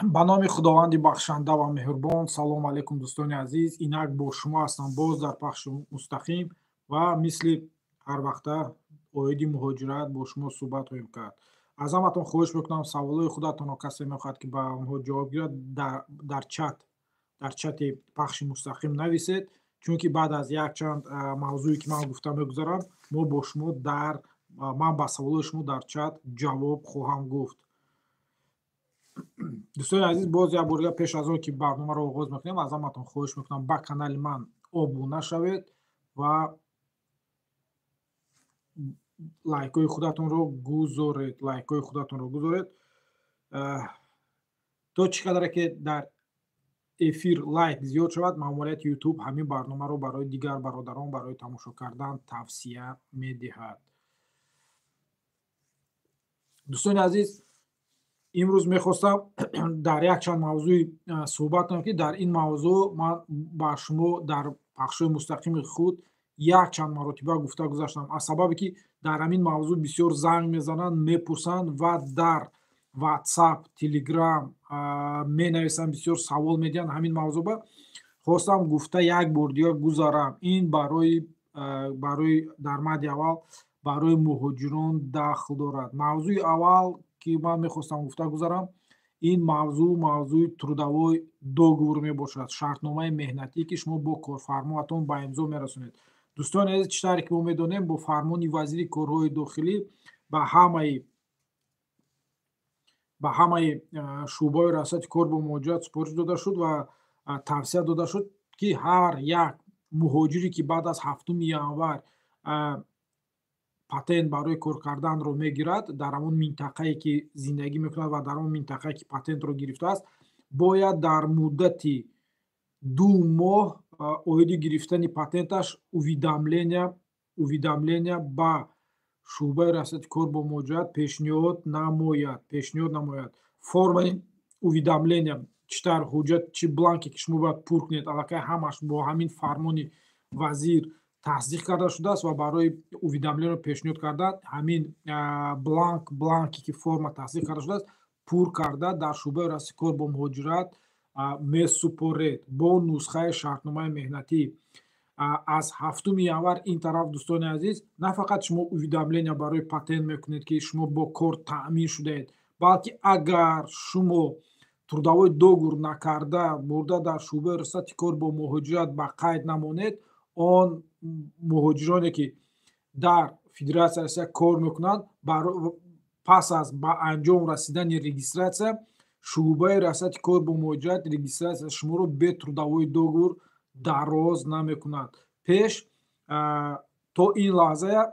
Ба номи Худованди бахшанда ва меҳрубон. Салому алайкум, дӯстони азиз. Инак бо шумо ҳастам боз дар пахши мустақим ва мисли ҳар вақта оиди муҳоҷират бо шумо суҳбат хоҳем кард. Аз ҳаматон хоҳиш мекунам, саволҳои худатонро, касе мехоҳад, ки ба онҳо ҷавоб гирад, дар чат, дар чати пахши мустақим нависед, чунки баъд аз якчанд мавзӯе, ки ман гуфта мегузарам, мо бо шумо дар ман ба саволҳои шумо дар чат ҷавоб хоҳам гуфт. Дӯстони азиз, боз як бор дигар, пеш аз он ки барномаро оғоз мекунем, аз ҳаматон хоҳиш мекунам, ба канали ман обуна шавед ва лайкҳои худатонро гузоред, лайкҳои худатонро гузоред. То чӣ қадре ки дар эфир лайк зиёд шавад, маъмурияти Ютуб ҳамин барномаро барои дигар бародарон барои тамошо кардан тавсия медиҳад. Дӯстони азиз, имрӯз мехостам дар якчанд мавзӯи суҳбат кунам, ки дар ин мавзӯъ ман ба шумо дар пахшҳои мустақими худ якчанд маротиба гуфта гузаштам, аз сабабе ки дар ҳамин мавзӯъ бисёр занг мезананд, мепурсанд ва дар WhatsApp, Telegram менависанд, бисёр савол медиҳанд. Ҳамин мавзӯъба хостам гуфта як бор дигар гузарам. Ин барои дар мадди аввал барои муҳоҷирон дахл дорад. Мавзӯи аввал, ки ман мехостам гуфта гузарам, ин мавзӯъ мавзӯи трудовой договор мебошад, шартномаи меҳнатӣ, ки шумо бо корфармоатон ба имзо мерасонед. Дӯстони азиз, чӣ тавре ки мо медонем, бо фармони вазири корҳои дохилӣ ба ҳамаи шӯъбаҳои раёсати кор бо муҳоҷират супориш дода шуд ва тавсия дода шуд, ки ҳар як муҳоҷире, ки баъд аз 7 январ патент барои кор карданро мегирад, дар ҳамон минтақае, ки зиндагӣ мекунад, ва дар ҳамон минтақае, ки патентро гирифтааст, бояд дар муддати 2 моҳ оиди гирифтани патенташ уведомления ба шӯъбаи раёсати кор бо муҳоҷират пешниҳод намояд. Формаи уведомления, чӣ тавр ҳуҷҷат, чӣ бланке, ки шумо бояд пур кунед, аллакай ҳамаш бо ҳамин фармони вазир тасдиқ карда шудааст ва барои уведомление пешниҳод кардан ҳамин бланке, ки форма тасдиқ карда шудааст, пур карда дар шӯъбаи раёсати кор бо муҳоҷират месупоред бо нусхаи шартномаи меҳнатӣ. Аз 7 январ ин тараф, дӯстони азиз, на фақат шумо уведомления барои патент мекунед, ки шумо бо кор таъмин шудаед, балки агар шумо трудовой договор накарда бурда дар шӯъбаи раёсати кор бо муҳоҷират ба қайд намонед, он муҳоҷироне, ки дар Федератсияи Россия кор мекунанд, пас аз ба анҷом расидани регистрация шӯъбаи раёсати кор бо муҳоҷират регистрация шуморо бе трудовой договор дароз намекунад. Пеш то ин лаҳза,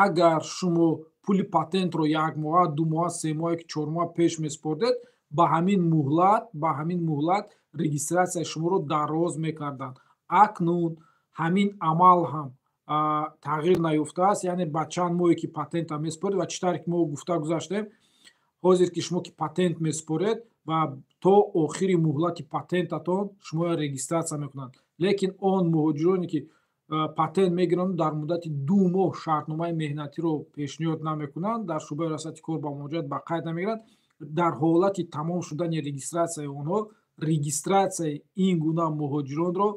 агар шумо пули патентро як моҳа, 2 моҳа, 3 моҳа ки 4 моҳа пеш месупордед, ба ҳамин муҳлат регистрация шуморо дароз мекарданд. Акнун ҳамин амал ҳам тағйир наёфтааст, яъне ба чанд моҳе ки патента месупоред ва чӣ тавре ки мо гуфта гузаштем, ҳозир ки шумо ки патент месупоред ва то охири муҳлати патентатон шуморо регистрация мекунанд. Лекин он муҳоҷироне, ки патент мегиранд, дар муддати 2 моҳ шартномаи меҳнатиро пешниҳод намекунанд, дар шӯъбаи раёсати кор бо муҳоҷират ба қайд намегиранд, дар ҳолати тамом шудани регистрация и онҳо регистрация и ин гуна муҳоҷиронро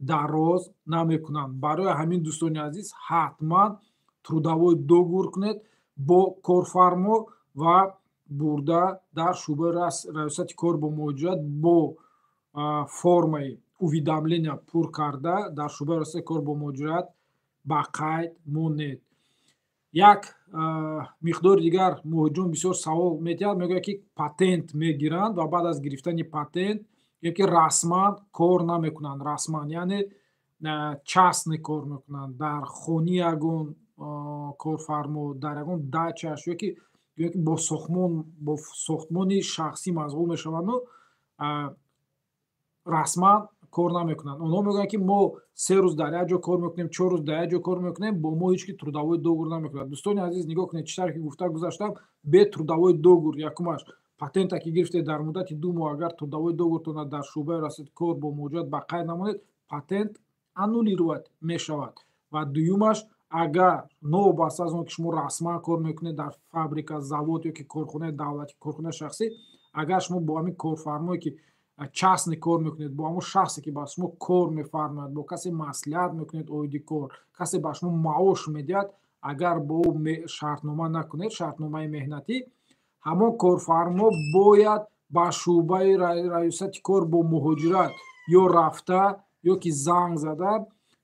дароз намекунанд. Барои ҳамин, дӯстони азиз, ҳатман трудовой договор кунед бо корфармо ва бурда дар шӯъбаи раёсати кор бо муҳоҷират бо формаи уведомления пур карда дар шӯъбаи раёсати кор бо муҳоҷират ба қайд монед. Як миқдори дигар муҳоҷирон бисёр савол медиҳанд, мегӯяд, ки патент мегиранд ва баъд аз гирифтани патент ки расман кор намекунанд, расман, яъне частный кор мекунанд дар хони ягон корфармо, дар ягон дачаш ё ки бо сохтмони шахсӣ машғул мешаванду расман кор намекунанд. Онҳо мегӯянд, ки мо 3 рӯз дар як ҷо кор мекунем, 4 рӯз дар як ҷо кор мекунем, бо мо ҳеҷ ки трудовой договор намекунад. Дӯстони азиз, нигоҳ кунед, чӣ тавре ки гуфта гузаштам, бе трудовой договор, якумаш, патента ки гирифтед, дар муддати 2 моҳ агар трудовой договор тона дар шӯъбаи раёсати кор бо муҳоҷират ба қайд намонед, патент аннулировать мешавад. Ва дуюмаш, агар новобаста аз он ки шумо расман кор мекунед дар фабрика, завод ё ки корхонаи давлатӣ, корхонаи шахсӣ, Агар шумо бо ҳамин корфармое, ки частный кор мекунед, бо ҳамон шахсе, ки ба шумо кор мефармояд, бо касе маслиҳат мекунед оиди кор, касе ба шумо маош медиҳад, агар бо ӯ шартнома накунед, шартномаи меҳнатӣ, ҳамон корфармо бояд ба шӯъбаи раёсати кор бо муҳоҷират ё рафта, ё ки занг зада,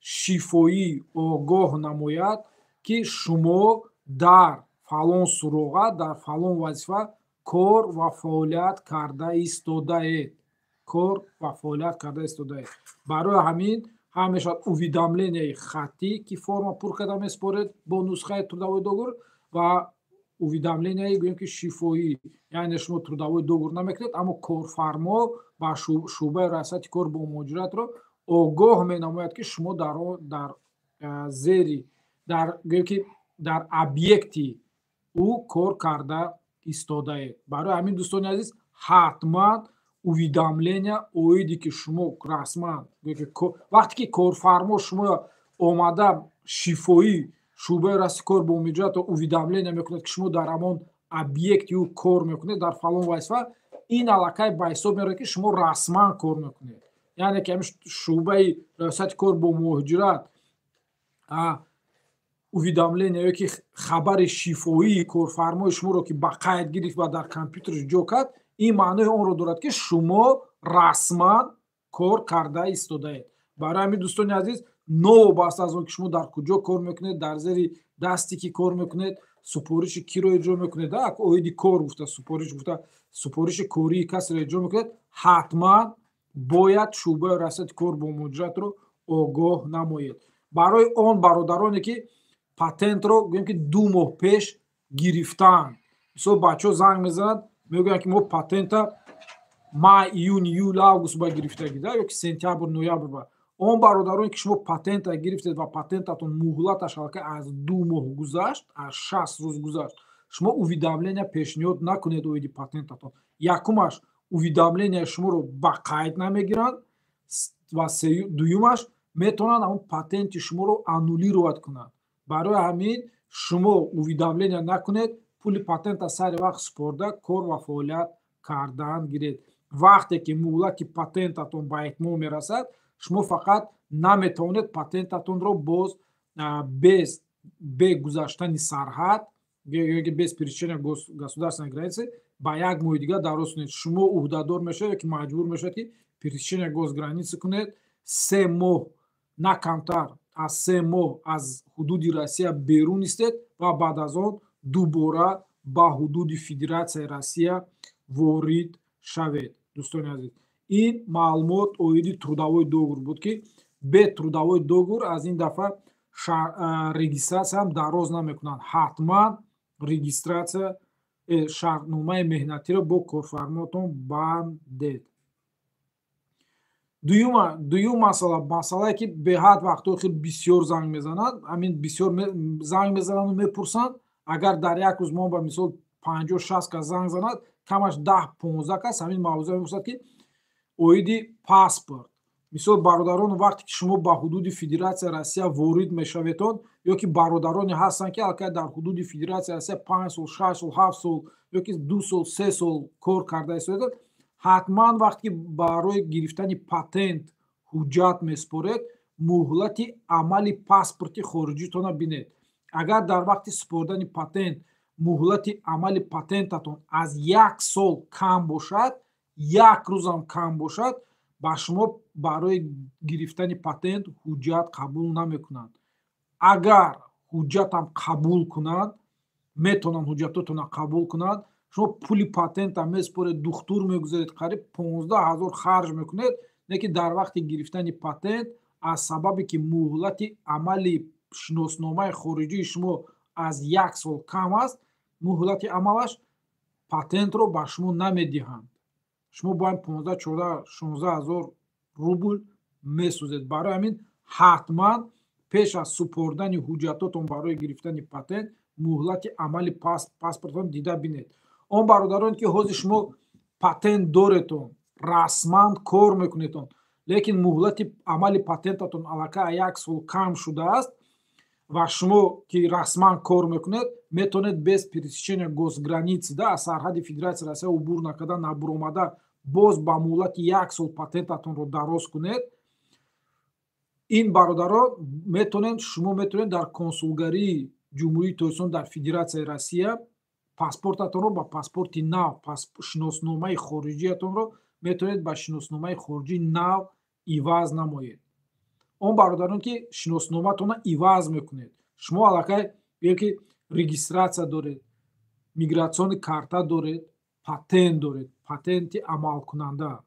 шифоӣ огоҳ намояд, ки шумо дар фалон суроға, дар фалон вазифа кор ва фаъолият карда истодаед, кор ва фаъолият карда истодаед. Барои ҳамин ҳам мешавад уведомление и хаттӣ, ки форма пур карда месупоред бо нусхаи трудовой договор, ва уведомление и, гӯем, ки шифоӣ. Яъне шумо трудовой договор намекунед, аммо корфармо ба шӯъбаи раёсати кор бо муҳоҷиратро огоҳ менамояд, ки шумо дар зери, дар, гӯем, ки дар объекти ӯ кор карда истодаед. Барои ҳамин, дӯстони азиз, ҳатман уведомления оиде ки шумо расман, вақте ки корфармо шумо омада, шифоӣ шӯъбаи раёсати кор бо муҳоҷиратро уведомления мекунад, ки шумо дар ҳамон объекти ӯ кор мекунед, дар фалон вазифа, ин аллакай ба ҳисоб меравад, ки шумо расман кор мекунед. Яъне ки ҳамин шӯъбаи раёсати кор бо муҳоҷират уведомление ё ки хабари шифоии корфармои шуморо ки ба қайд гирифт ва дар компютерш ҷо кард, ин маънои онро дорад, ки шумо расман кор карда истодаед. Барои ҳамин, дӯстони азиз, новобаста аз он ки шумо дар куҷо кор мекунед, дар зери дасти ки кор мекунед, супориши киро иҷро мекунед, оиди кор гуфта, супориш гуфта, супориши кории касеро иҷро мекунед, ҳатман бояд шӯъбаи раёсати кор бо муҳоҷиратро огоҳ намоед. Барои он бародароне, ки патентро, гӯем, ки 2 моҳ пеш гирифтаанд. Мисол, бачаҳо занг мезананд, мегӯянд, ки мо патента май, июн, июл, август ба гирифтагида ё ки сентябр, ноябр ба. Он бародароне, ки шумо патента гирифтед ва патентатон муҳлаташ аллакай аз 2 моҳ гузашт, аз 60 рӯз гузашт, шумо уведомления пешниҳод накунед оиди патентатон. Якумаш, уведомления шуморо ба қайд намегиранд ва дуюмаш, метавонанд ҳамон патенти шуморо аннулировать кунанд. Барои ҳамин шумо уведомления накунед, пули патента сари вақт супорда, кор ва фаъолият кардан гиред. Вақте ки муҳлати патентатон ба итмом мерасад, шумо фақат наметавонед патентатонро боз без бе гузаштани сарҳад, без пересечения государственной границы, ба як моҳи дигар дароз кунед. Шумо ӯҳдадор мешавед, ки маҷбур мешавед, ки пересечения госграницы кунед, 3 моҳ, на камтар аз 3 моҳ аз ҳудуди Россия берун истед ва баъд аз он дубора ба ҳудуди Федератсияи Россия ворид шавед. Дӯстони азиз, ин маълумот оиди трудовой договор буд, ки бе трудовой договор аз ин дафъа регистрация ҳам дароз намекунанд. Ҳатман регистрация, шартномаи меҳнатиро бо корфармотон бандед. Дуюм масъала, масъалае, ки беҳад вақтҳои хел бисёр занг мезананд, ҳамин бисёр занг мезананду мепурсанд. Агар дар як рӯз мо ба мисол 50-60 кас занг занад, камаш 10-15 кас ҳамин мавзӯъ мепурсад, ки оиди паспорт. Мисол, бародарон, вақте ки шумо ба ҳудуди Федератсияи Россия ворид мешаведон, ё ки бародароне ҳастанд, ки аллакай дар ҳудуди Федератсияи Россия 5 сол, 6 сол, 7 сол ё ки 2 сол, 3 сол кор карда истодаанд, ҳатман вақте ки барои гирифтани патент ҳуҷҷат месупоред, муҳлати амали паспорти хориҷитонро бинед. Агар дар вақти супордани патент муҳлати амали патентатон аз як сол кам бошад, як рӯзам кам бошад, ба шумо барои гирифтани патент ҳуҷҷат қабул намекунанд. Агар ҳуҷҷатам қабул кунанд, метавонанд ҳуҷҷатотонро қабул кунанд, шумо пули патента месупоред, духтур мегузаред, қариб 15 000 харҷ мекунед, не ки дар вақти гирифтани патент аз сабабе ки муҳлати амали шиносномаи хориҷии шумо аз як сол кам аст муҳлати амалаш, патентро ба шумо намедиҳанд. Шумо бояд 15, 14, 16 ҳазор рубл месӯзед. Барои ҳамин ҳатман пеш аз супордани ҳуҷҷатотон барои гирифтани патент муҳлати амали паспортон дида бинед. Он бародарон, ки ҳозир шумо патент доретон, расман кор мекунедон, лекин муҳлати амали патентатон аллакай як сол кам шудааст. Ва шумо ки расман кор мекунед, метавонед без пересечения госграницы, да, аз сарҳади Федератсияи Россия убур накарда, набуромада, боз ба муҳлати як сол патентатонро дароз кунед. Ин бародаро, метавонед, шумо метавонед дар консулгарии Ҷумҳурии Тоҷикистон дар Федератсияи Россия паспортатонро ба паспорти нав, шиносномаи хориҷиятонро метавонед ба шиносномаи хориҷии нав иваз намоед. Он бародарон ки шиносноматонро иваз мекунед, шумо аллакай гӯем ки регистрация доред, миграционный карта доред, патент доред, патенти амалкунанда.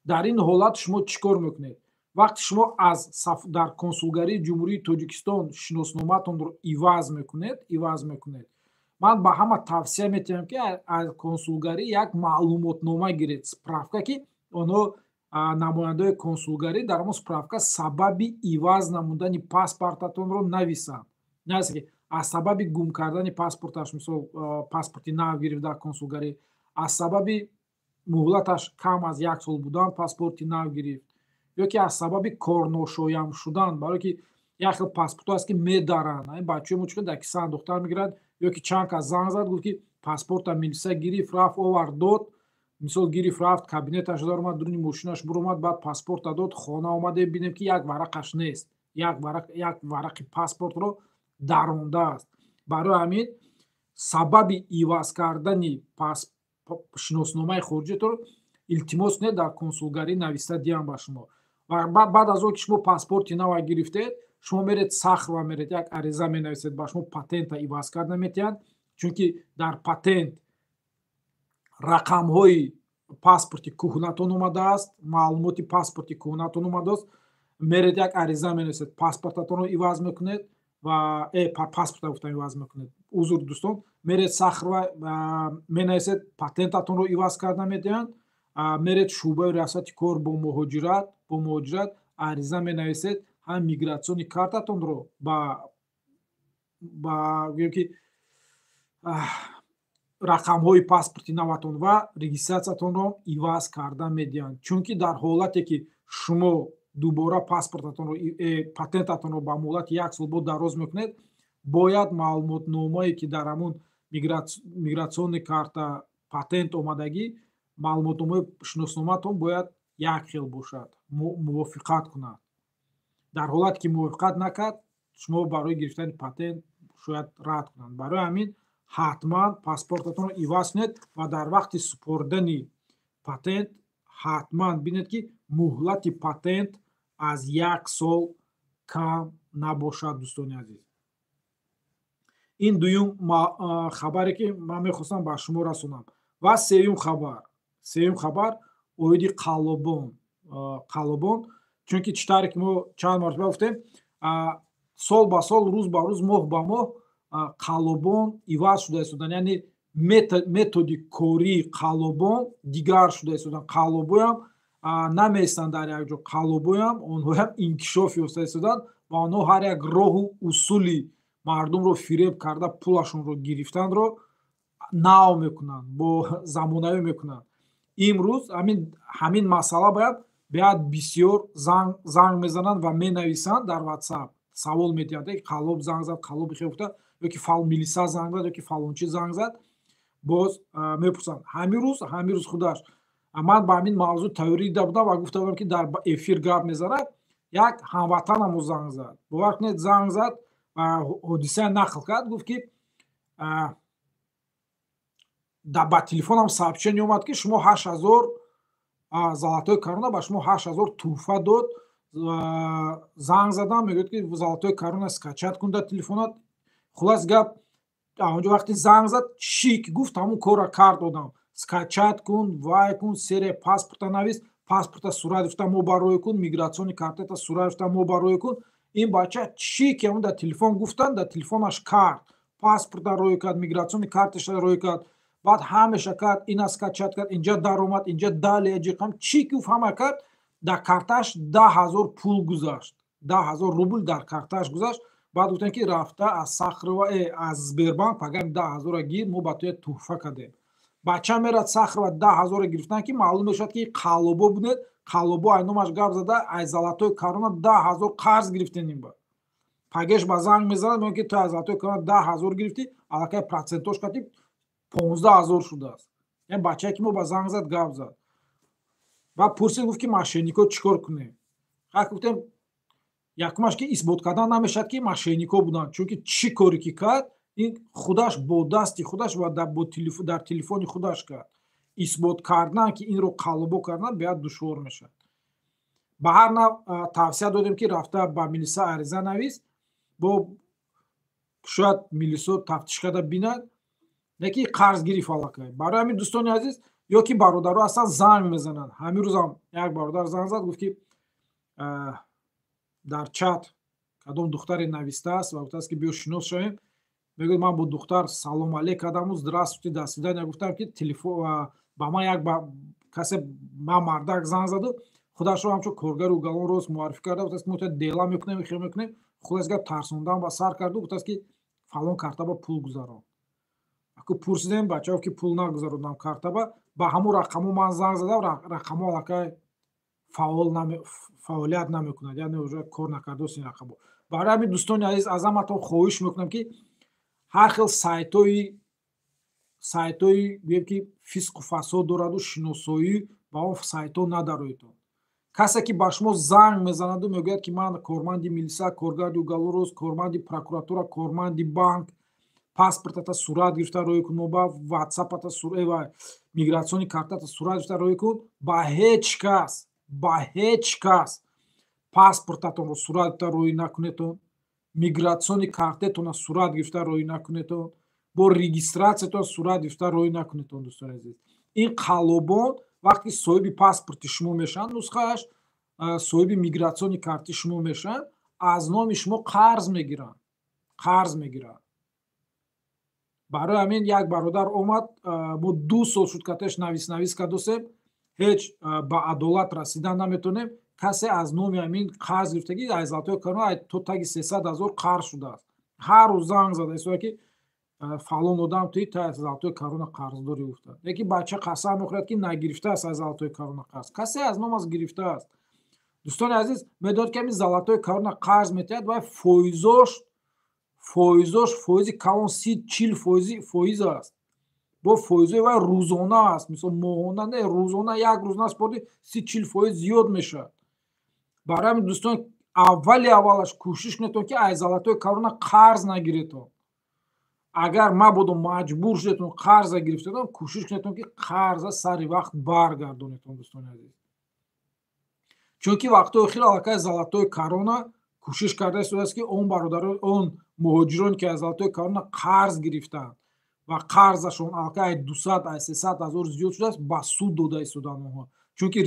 Дар ин ҳолат шумо чӣ кор мекунед? Вақте шумо аз дар консулгарии Ҷумҳурии Тоҷикистон шиносноматонро иваз мекунед, ман ба ҳама тавсия метиҳам, ки аз консулгарӣ як маълумотнома гиред, справка, ки онҳо, намояндаҳои консулгарӣ, дар он справка сабаби иваз намудани паспортатонро нависанд. Нависанд, ки аз сабаби гум кардани паспорташ, мисол, паспорти нав гирифт дар консулгарӣ, аз сабаби муҳлаташ кам аз як сол будан паспорти нав гирифт ё ки аз сабаби корношоям шудан. Барое ки як хел паспортҳо аст, ки медаранд. Бачаҳои мо чӣ дар киса андохтан мегиранд. Ё ки чанд кас занг зад, гуфт, ки паспорта милиса гирифт, рафт, овард, дод. Мисол, гирифт, рафт, кабинеташ даромад, дуруни мошинаш буромад, баъд паспорта дод. Хона омадем, бинем, ки як варақаш нест, як варақи паспортро дарондааст. Барои ҳамин сабаби иваз кардани шиносномаи хориҷиятро, илтимос кунед, дар консулгарӣ нависта диҳам ба шумо. Ва баъд аз он ки шумо паспорти нава гирифтед, шумо меред Сахарова, меред, як ариза менависед, ба шумо патента иваз карда метиҳанд, чунки дар патент рақамҳои паспорти кӯҳнатон омадааст, маълумоти паспорти кӯҳнатон омадааст. Меред, як ариза менависед, паспортатонро иваз мекунед ва паспорта гуфтам, иваз мекунед, узр, дӯстон. Меред Сахарова, менависед, патентатонро иваз карда медиҳанд. Меред шӯъбаи Риёсати кор бо муҳоҷират, ариза менависед, ҳам миграционный картатонро ба гӯем ки рақамҳои паспорти наватон ва регистратсиятонро иваз карда медиҳанд. Чунки дар ҳолате ки шумо дубора паспортатонро, патентатонро ба муҳлати як сол бо дароз мекунед, бояд маълумотномае, ки дар ҳамун миграционный карта, патент омадагӣ, маълумотномаи шиносномаатон бояд як хел бошад, мувофиқат кунад. Дар ҳолате ки мувофиқат накард, шумо барои гирифтани патент шояд рад кунанд. Барои ҳамин ҳатман паспортатонро иваз кунед ва дар вақти супоридани патент ҳатман бинед, ки муҳлати патент аз як сол кам набошад. Дӯстони азиз, ин дуюм хабаре, ки ман мехостам ба шумо расонам. Ва сеюм хабар оиди қаллобон. Чунки чӣ тавре ки мо чанд маротиба гуфтем, сол ба сол, рӯз ба рӯз, моҳ ба моҳ қаллобон иваз шуда истоданд, яъне методи кории қаллобон дигар шуда истоданд. Қаллобоям намеистанд дар як ҷо, қаллобоям онҳоям инкишоф ёфта истоданд ва онҳо ҳар як роҳу усули мардумро фиреб карда пулашонро гирифтанро нав мекунанд, бо замонавӣ мекунанд. Имрӯз ҳамин масъала бояд беҳад бисёр занг мезананд ва менависанд, дар Ватсап савол медиҳанд: қаллоб занг зад, қаллоби хел гуфта, ё ки милиса занг зад, ё ки фалончи занг зад, боз мепурсанд. Ҳамин рӯз худаш ман ба ҳамин мавзӯъ тайёрӣ дида будам ва гуфта будам, ки дар эфир гап мезанад. Як ҳамватанамо занг зад, бовар кунед, занг зад ва ҳодисая нақл кард. Гуфт, ки ба телефонам сообщение омад, ки шумо 8000 Золотой Корона ба шумо 8000 тӯҳфа дод. Занг задам, мегӯяд, ки Золотой Корона скачать кун дар телефонат. Хулас гап, онҷо вақте занг зад, чӣ ки гуфт, ҳамун корро кард одам: скачать кун, вай кун, серия паспорта навис, паспорта сурат гирифта мо барои кун, миграционный картата сурат гирифта мо барои кун. Ин бача чӣ ки ҳамун дар телефон гуфтанд, дар телефонаш кард: паспорта рӯй кард, миграционный карташа рӯй кард, баъд ҳамеша кард, ина скачать кард, инҷа даромад, инҷа далее ҷиқам, чӣ ки гуфт, ҳама кард. Дар картааш 10 000 пул гузашт, 10 000 рубл дар картааш гузашт. Баъд гуфтем, ки рафта аз Сахарова, аз Сбербанк пагами 10 000-ра гир, мо ба туя тӯҳфа кардем. Бача мерад Сахарова 10 000-ра гирифтан, ки маълум мешавад, ки қаллобо будед. Қаллобо ай номаш гап зада, ай Золотой Корона 10 000 қарз гирифтен. Ин ба Пагеш ба занг мезанад, мегӯяд, ки ту аз Золотой Корона 10 000 гирифтӣ, аллакай процентош кати 15 000 шудааст. Яъне бачае, ки мо ба занг зад, гап зад ва пурсид, гуфт, ки мошеннико чӣ кор кунем? Ҳақ гуфтем, якумаш, ки исбот кардан намешавад, ки мошеннико буданд, чунки чӣ коре ки кард, ин худаш бо дасти худаш ва дар телефони худаш кард. Исбот кардан, ки инро қаллобо кардан, беҳад душвор мешавад. Ба ҳар нав тавсия додем, ки рафта ба милиса ариза навис, бо шояд милисо тафтиш карда бинад, не ки қарз гирифт аллакай. Барои ҳамин, дӯстони азиз, ё ки бародаро ҳастанд, занг мезананд. Ҳамин рӯзам як бародар занг зад, гуфт, ки дар чат кадом духтаре навистааст ва гуфтааст, ки биё, шинос шавем. Мегӯяд, ман бо духтар салом алейк кардаму «Здравствуйте, до свидания» гуфтам, ки телефон ба ман як касе, ман мардак, занг заду, худашро ҳамчун коргари уголовный розыск муаррифӣ карда, гуфтааст, мо дела мекунем, хел мекунем. Хулас, гап тарсондан ба сар карду, гуфтааст, ки фалон картаба пул гузарон. Аку пурсидем, бачаҳо, ки пул нагузарондам картаба. Ба ҳамун рақамо ман занг задам, рақамо аллакай фаъолият намекунад, яъне уже кор накардааст ин рақамо. Барои ҳамин, дӯстони азиз, аз ҳаматон хоҳиш мекунам, ки ҳар хел сайтҳои, гӯем, ки фисқу фасод дораду шиносоӣ, ба он сайтҳо надароедтон. Касе ки ба шумо занг мезанаду мегӯяд, ки ман корманди милиса, коргари уголовный розыск, корманди прокуратура, корманди банк, паспортата сурат гирифта рӯй кун, ба ватсапата, миграционный картата сурат гирифта рӯй кун, ба ҳеҷ кас, ба ҳеҷ кас паспортатонро сурат гирифта рӯй накунедтон, миграционный картатонро сурат гирифта рӯй накунедтон, бо регистратсиятон сурат гирифта рӯй накунедтон. Дӯстони азиз, ин қаллобон вақте соҳиби паспорти шумо мешаванд, нусхааш, соҳиби миграционный карти шумо мешаванд, аз номи шумо қарз мегиранд, қарз мегиранд. Барои ҳамин як бародар омад, мо 2 сол шуд, катеш навис навис кардосем, ҳеҷ ба адолат расидан наметонем. Касе аз номи ҳамин қарз гирифтагӣ аз Золотой Корона то таги 300 000 қарз шудааст. Ҳар рӯз занг зада истода, ки фалон одам туи, та аз Золотой Корона қарздорӣ, гуфта. Яки бача қасам мехӯрад, ки нагирифтааст аз Золотой Корона қарз, касе аз номаш гирифтааст. Дӯстони азиз, медонед, ки ҳамин Золотой Корона қарз метиҳад ва фоизош фоизи калон, 30-40 фоиз аст. Бо фоизои вай рӯзона аст, мисол, моҳона не, рӯзона. Як рӯз наспорди, 30-40% зиёд мешавад. Барои ҳамин, дӯстон, аввали аввалаш кӯшиш кунедтон, ки аз Золотой Корона қарз нагиредтон. Агар мабодо маҷбур шудетон, қарза гирифтедон, кӯшиш кунедтон, ки қарза сари вақт баргардонедтон, дӯстони азиз, чунки вақтҳои охир аллакай Золотой Корона кӯшиш карда истодааст, ки он бародарон, он муҳоҷироне, ки аз Золотой Корона қарз гирифтаанд ва қарзашон аллакай 200, ай 300 000 зиёд шудааст, ба суд дода истодаанд онҳо. Чунки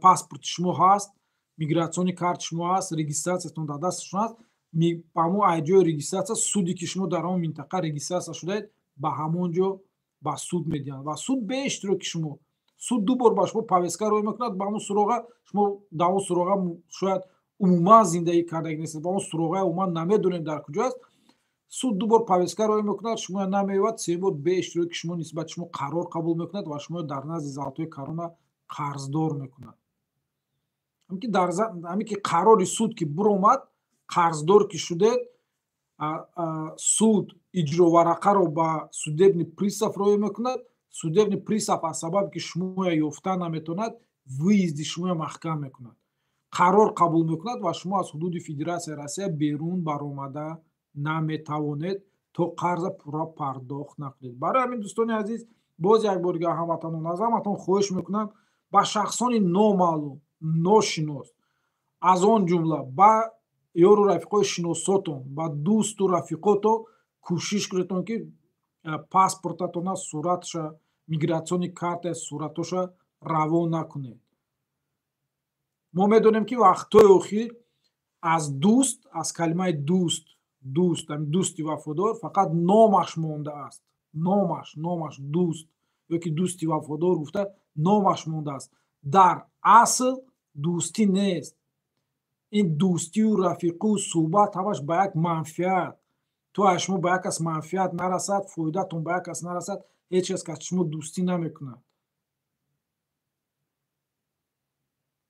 паспорти шумо ҳаст, миграционный карти шумо ҳаст, регистратсиятон дар дасташон ҳаст. Ба ҳамон ай ҷои регистратсия, суде ки шумо дар он минтақа регистратсия шудаед, ба ҳамон ҷо ба суд медиҳанд ва суд бе иштироки шумо, суд ду бор ба шумо повестка рӯй мекунад ба ҳамон суроға. Шумо дар он суроға шояд умуман зиндагӣ кардагӣ нестед, ба он суроғаи умуман намедонед, дар куҷо аст. Суд ду бор повестка рӯй мекунад, шумо намеёбад, се бор бе иштироки шумо нисбати шумо қарор қабул мекунад ва шумо дар назди Золотой Корона қарздор мекунад. Ҳамин ки қарори суд ки биромад, қарздор ки шудед, суд иҷроварақаро ба судебный пристав роӣ мекунад. Судебный пристав аз сабабе ки шумоя ёфта наметавонад, выезди шумоя маҳкам мекунад, қарор қабул мекунад ва шумо аз ҳудуди Федератсияи Россия берун баромада наметавонед, то қарза пурра пардохт накунед. Барои ҳамин, дӯстони азиз, боз як бор дигар, ҳамватанон, аз ҳаматон хоҳиш мекунам, ба шахсони номаълум, ношинос, аз он ҷумла ба ёру рафиқои шиносотон, ба дӯсту рафиқотон, кӯшиш кунедтон, ки паспортатона суратша, миграционный карта суратоша равон накунед. Мо медонем, ки вақтҳои охир аз дӯст, аз калимаи дӯст, дӯст, дӯсти вафодор фақат номаш мондааст. Номаш дӯст ё ки дӯсти вафодор гуфта номаш мондааст, дар асл дӯстӣ нест. Ин дӯстию рафиқу суҳбат ҳамаш ба як манфиат. То аз шумо ба як кас манфиат нарасад, фоидатон ба як кас нарасад, ҳеҷ кас кас шумо дӯстӣ намекунад.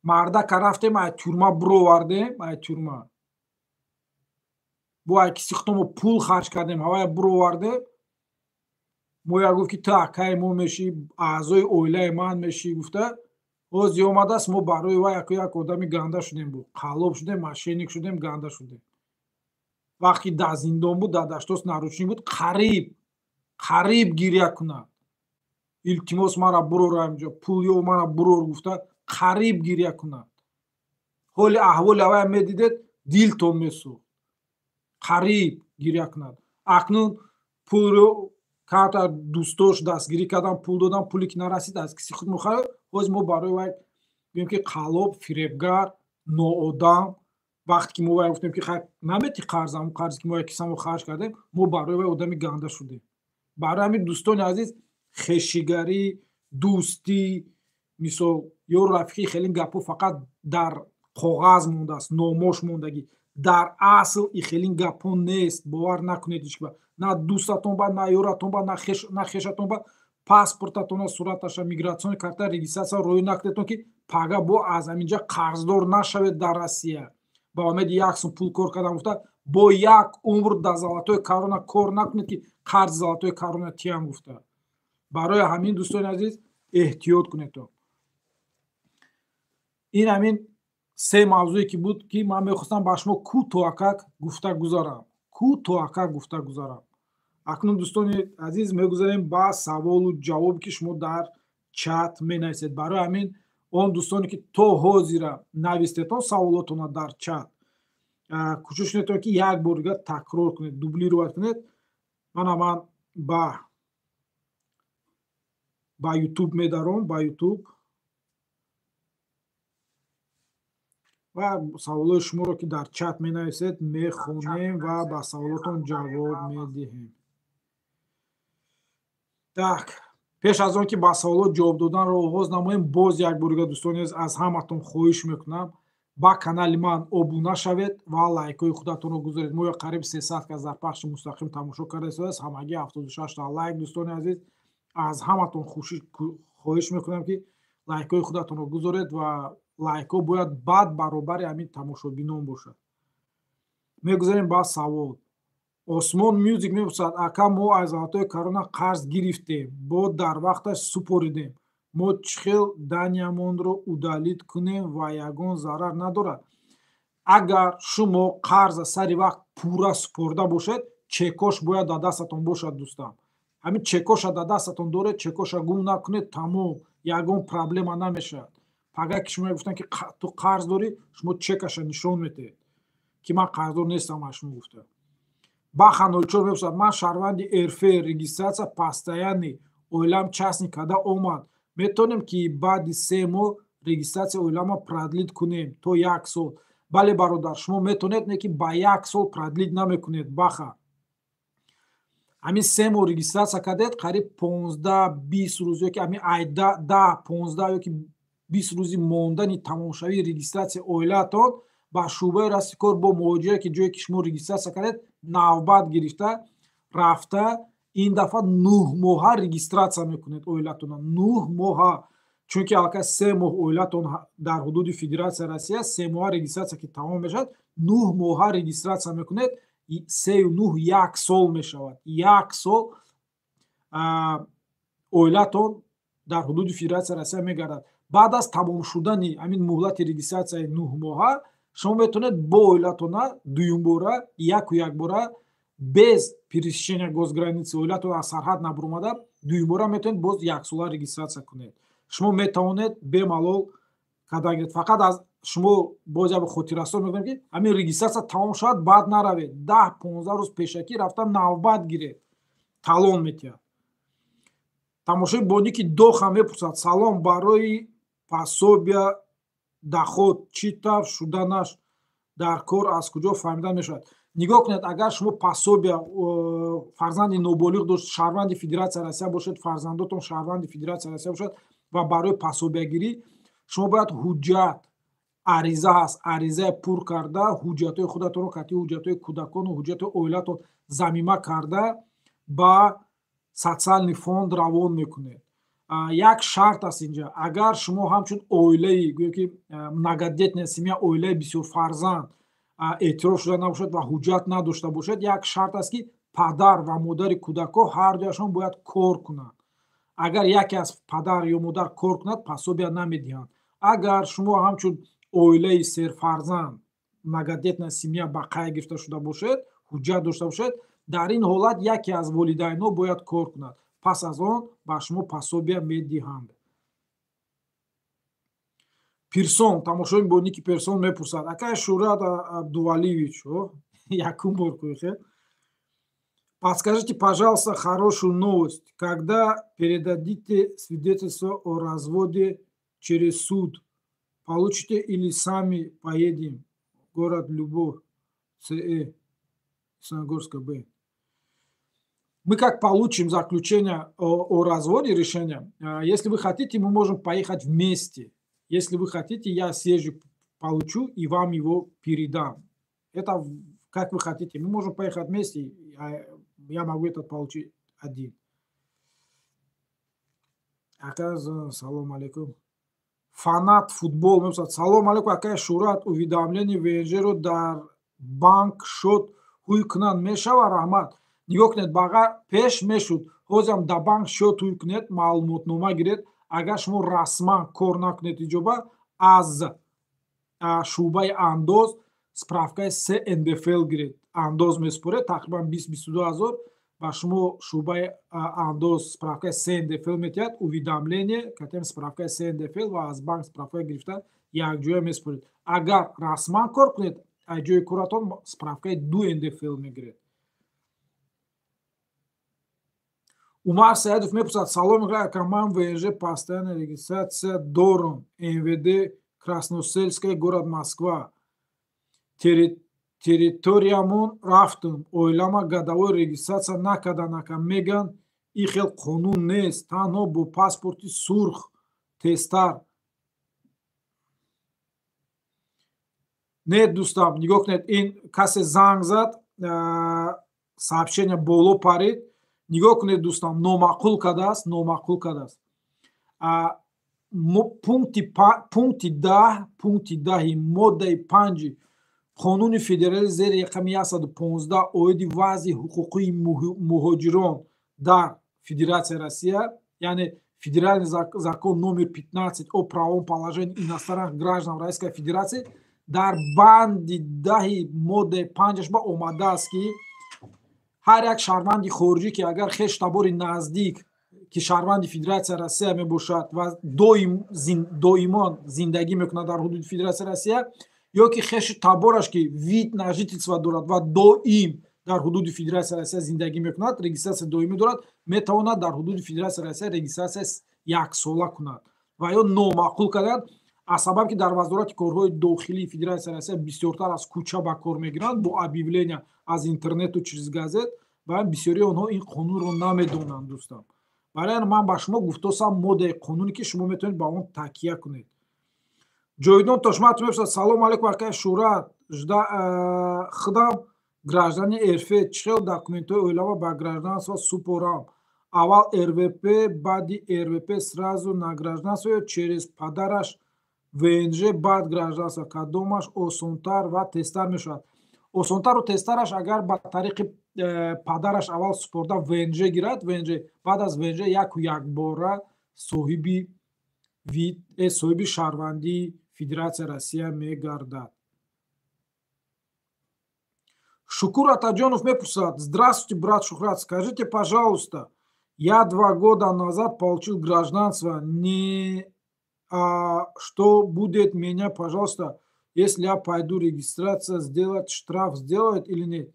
Мардака рафтем, ай тюрьма бировардем, ай тюрьма. Бо ай киси худо мо пул харҷ кардем, ҳавая буровардем. Мо як гуфт, ки ту акаи мо мешӣ, аъзои оилаи ман мешӣ, гуфта ҳозир омадааст. Мо барои вай яко як одами ганда шудем, бу қаллоб шудем, мошенник шудем, ганда шудем. Вақте дар зиндон буд, дар даштос наручник буд, қариб қариб гиря кунад, илтимос, мара бурор, ҳамҷо пул ё мара бурор, гуфта қариб гиря кунад. Ҳоли аҳволи авая медидед, дилтон месӯхт, қариб гиря кунад. Акнун пулро карта дӯстош дастгирӣ кардан, пул додан, пуле ки нарасид, аз киси худ мухарр. Ҳозир мо барои вай гӯем, ки қаллоб, фиребгар, ноодам. Вақте ки мо вай гуфтем, ки намети қарз, ҳамн қарзе ки мо кисамо харҷ кардем, мо барои вай одами ганда шудем. Барои ҳамин, дӯстони азиз, хешигарӣ, дӯстӣ, мисол, ё рафиқӣ, хеле гапҳо фақат дар коғаз мондааст, номош мондагӣ, дар асл и хелин гапҳо нест. Бовар накунед ҳеҷ на дӯстатон ба, на ёратон ба, на хешатон ба. Паспортатона, сураташа, миграционный карта, регистрация роӣ накунедтон, ки пага бо аз ҳаминҷа қарздор нашавед дар Россия. Ба умеди як сум пул кор кардан гуфта, бо як умр дар Золотои Корона кор накунед, ки қарзи Золотои Корона тиям гуфта. Барои ҳамин, дӯстони азиз, эҳтиёт кунедтон. Ин ҳамин се мавзӯе ки буд, ки ман мехостам ба шумо кӯтоҳакак гуфта гузарам, кӯтоҳакак гуфта гузарам. Акнун, дӯстони азиз, мегузарем ба саволу ҷавобе, ки шумо дар чат менависед. Барои ҳамин он дӯстоне, ки то ҳозира навистетон саволотона дар чат, кӯшиш кунедтон, ки як бор дигар такрор кунед, дублировать кунед. Мана, ман ба Ютуб медаром, ба Ютуб, ва саволои шуморо, ки дар чат менависед, мехонем ва ба саволотон ҷавоб медиҳем. Так, пеш аз он ки ба саволот ҷавоб доданро оғоз намоем, боз як бор дигар, дӯстони азиз, аз ҳаматон хоҳиш мекунам, ба канали ман обуна шавед ва лайкҳои худатонро гузоред. Мо қариб 300 кас дар пахши мустақим тамошо карда истодааст, ҳамагӣ 76 та лайк. Дӯстони азиз, аз ҳаматон хоҳиш мекунам, ки лайкҳои худатонро гузоред ва лайкҳо бояд бад баробари ҳамин тамошобинон бошад. Мегузарем ба савол. Осмон Мюзик мепурсад: ака, мо аз Золотои Корона қарз гирифтем, бо дар вақташ супоридем. Мо чӣ хел данныямонро удалить кунем ва ягон зарар надорад? Агар шумо қарза сари вақт пурра супорда бошед, чекош бояд дар дастатон бошад. Дӯстам, ҳамин чекоша дар дастатон доред, чекоша гум накунед, тамом, ягон проблема намешавад. Пага ки шумо гуфтанд, ки ту қарз дорӣ, шумо чекаша нишон метиҳед, ки ман қарздор нестам аз шумо, гуфта. Баха 04 мепурсад: ман шаҳрванди РФ, регистрация постоянный, оилам частный карда омад. Метавонем, ки баъди 3 моҳ регистрация оилама продлить кунем то як сол? Бале, бародар, шумо метавонед, не ки ба як сол продлить намекунед. Баха, ҳамин 3 моҳ регистрация кардед, қариб 15-20 рӯз ё ки ҳамин ай 10, 15 ё ки 20 рӯзи мондани тамомшавии регистрация оилаатон ба шӯъбаи расти кор бо муҳоҷират, ки ҷое ки шумо регистрация кардед, навбат гирифта рафта, ин дафъа 9 моҳа регистрация мекунед оилатона, 9 моҳа, чунки аллакай 3 моҳ оилатон дар ҳудуди Федератсияи Россия. 3 моҳа регистрация ки тамом мешавад, 9 моҳа регистрация мекунед, сею нӯҳ як сол мешавад. Як сол оилатон дар ҳудуди Федератсияи Россия мегардад. Баъд аз тамом шудани ҳамин муҳлати регистрация и 9 моҳа шумо метавонед бо оилатона дуюмбора, яку якбора, без пересечения госграницы, оилатон аз сарҳад набуромада, дуюмбора метавонед боз яксола регистрация кунед. Шумо метавонед бемалол карда гиред. Фақат аз шумо боз як хотиррасон мекунем, ки ҳамин регистрация тамом шавад, баъд наравед, 10-15 рӯз пешакӣ рафта навбат гиред, талон метиҳад. Тамошои Боники Доха мепурсад: салом, барои пособия доход чӣ тавр шуданаш дар кор, аз куҷо фаҳмида мешавад? Нигоҳ кунед, агар шумо пособия, фарзанди ноболиғ дошт, шаҳрванди Федератсияи Россия бошед, фарзандотон шаҳрванди Федератсияи Россия бошад ва барои пособия гирӣ шумо бояд ҳуҷҷат, ариза ҳаст, аризаи пур карда, ҳуҷҷатҳои худатонро кати ҳуҷҷатҳои кӯдакону ҳуҷҷатҳои оилатон замима карда, ба социальный фонд равон мекунед. Як шарт аст инҷа: агар шумо ҳамчун оилаи, гӯё ки многодетная семья, оилаи бисёрфарзанд. эътироф шуда набошад ва ҳуҷҷат надошта бошад, як шарт аст, ки падар ва модари кӯдакҳо ҳар дуяшон бояд кор кунанд. Агар яке аз падар ё модар кор кунад, пособия намедиҳанд. Агар шумо ҳамчун оилаи серфарзанд, многодетная семья, ба қайд гирифта шуда бошед, ҳуҷҷат дошта бошед, дар ин ҳолат яке аз волидайнҳо бояд кор кунад. Пас аз он ба шумо пособия медиҳанд. Пирсон, тамошобин бо ники Персон мепурсад: акай Шӯҳрат Абдувалиевич, якум бор кӯхе, подскажите, пожалуйста, хорошую новость. Когда передадите свидетельство о разводе через суд, получите или сами поедем? Город Любовь, ЦЭ, Ясногорска, Б. Мы как получим заключение о разводе, решение, если вы хотите, мы можем поехать вместе. Если вы хотите, я съезжу, получу и вам его передам. Это как вы хотите. Мы можем поехать вместе, я могу этот получить один. Ака, салом алейкум. Фанат футбол мепурсад: салом алейкум, акай Шӯҳрат, уведомление ВНЖ-ро дар банк счёт ҳуй кунанд мешавад? Раҳмат. Нигоҳ кунед, баға пеш мешуд, ҳозирам дар банк счёт ҳуй кунед, маълумотнома гиред. Агар шумо расман кор накунед иҷоба, аз шӯъбаи андоз справкаи се НДФЛ гиред. Андоз месупоред, тақрибан 20-22 ҳазор ба шумо шӯъбаи андоз справкаи се НДФЛ метиҳад, уведомление катем справкаи се НДФЛ ва аз банк справка гирифта якҷоя месупоред. Агар расман кор кунед, аз ҷои коратон справкаи ду НДФЛ мегиред. Умар Саидов мепурсад: салом ака, ман ВНЖ постоянная регистрация дорум, МВД Красносельская, город Москва, территориямон рафтум, оилама годовой регистрация накардан, ака, меган и хел қонун нест, танҳо бо паспорти сурх тезтар. Не, дӯстам, нигоҳ кунед, ин касе занг зад, сообщение боло парид. Нигоҳ кунед, дӯстам, номаъқул кардааст, номаъқул кардааст. Пункти 10-и моддаи 5-и Қонуни федералӣ зери рақами 115 оиди вазъи ҳуқуқии муҳоҷирон дар Федератсияи Россия, яъне Федеральный закон номер 15 о правовом положении иностранных граждан Российской Федерации, дар банди 10-и моддаи 5-аш ба омадааст, ки ҳар як шаҳрванди хориҷӣ, ки агар хеш табори наздик, ки шаҳрванди Федератсияи Россия мебошад ва доимо зиндагӣ мекунад дар ҳудуди Федератсияи Россия, ё ки хеши табораш, ки вид на жительство дорад ва доим дар ҳудуди Федератсияи Россия зиндагӣ мекунад, регистрация доимӣ дорад, метавонад дар ҳудуди Федератсияи Россия регистрация яксола кунад. Ва ё номаъқул карданд, аз сабаб ки дар Вазорати корҳои дохилии Федератсияи Россия бисёртар аз кӯча ба кор мегиранд, бо объявления аз интернету через газет, ва бисёрии онҳо ин қонунро намедонанд, дӯстам. Барои ман ба шумо гуфтосам моддаи қонуне, ки шумо метавонед ба он такя кунед. Ҷовидон Тошматов мепурсад: салом алейкум, акай Шӯҳрат, худам гражданин РФ, чӣ хел документҳои оилава ба гражданство супорам? Аввал РВП, баъди РВП сразу на гражданство ё через падараш ВНЖ, баъд гражданство? Кадомаш осонтар ва тезтар мешавад? Осонтару тезтараш, агар ба тариқи падараш аввал супорда ВНЖ гирад, ВНЖ, баъд аз ВНЖ яку якбора соҳиби вид, соҳиби шаҳрвандии Федератсияи Россия мегардад. Шукур Атаҷонов мепурсад: здравствуйте, брат Шухрат, скажите, пожалуйста, я 2 года назад получил гражданство, не, а что будет меня, пожалуйста, если я пойду регистрация сделать, штраф сделают или нет?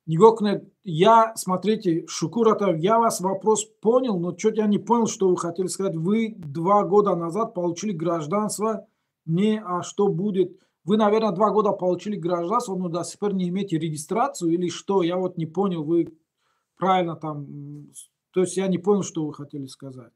Нигоҳ кунед, я, смотрите, Шукур Атаев, я вас вопрос понял, но что-то я не понял, что вы хотели сказать. Вы 2 года назад получили гражданство, не, а что будет? Вы, наверное, 2 года получили гражданство, но до сих пор не имеете регистрацию или что? Я вот не понял, вы правильно там. То есть я не понял, что вы хотели сказать.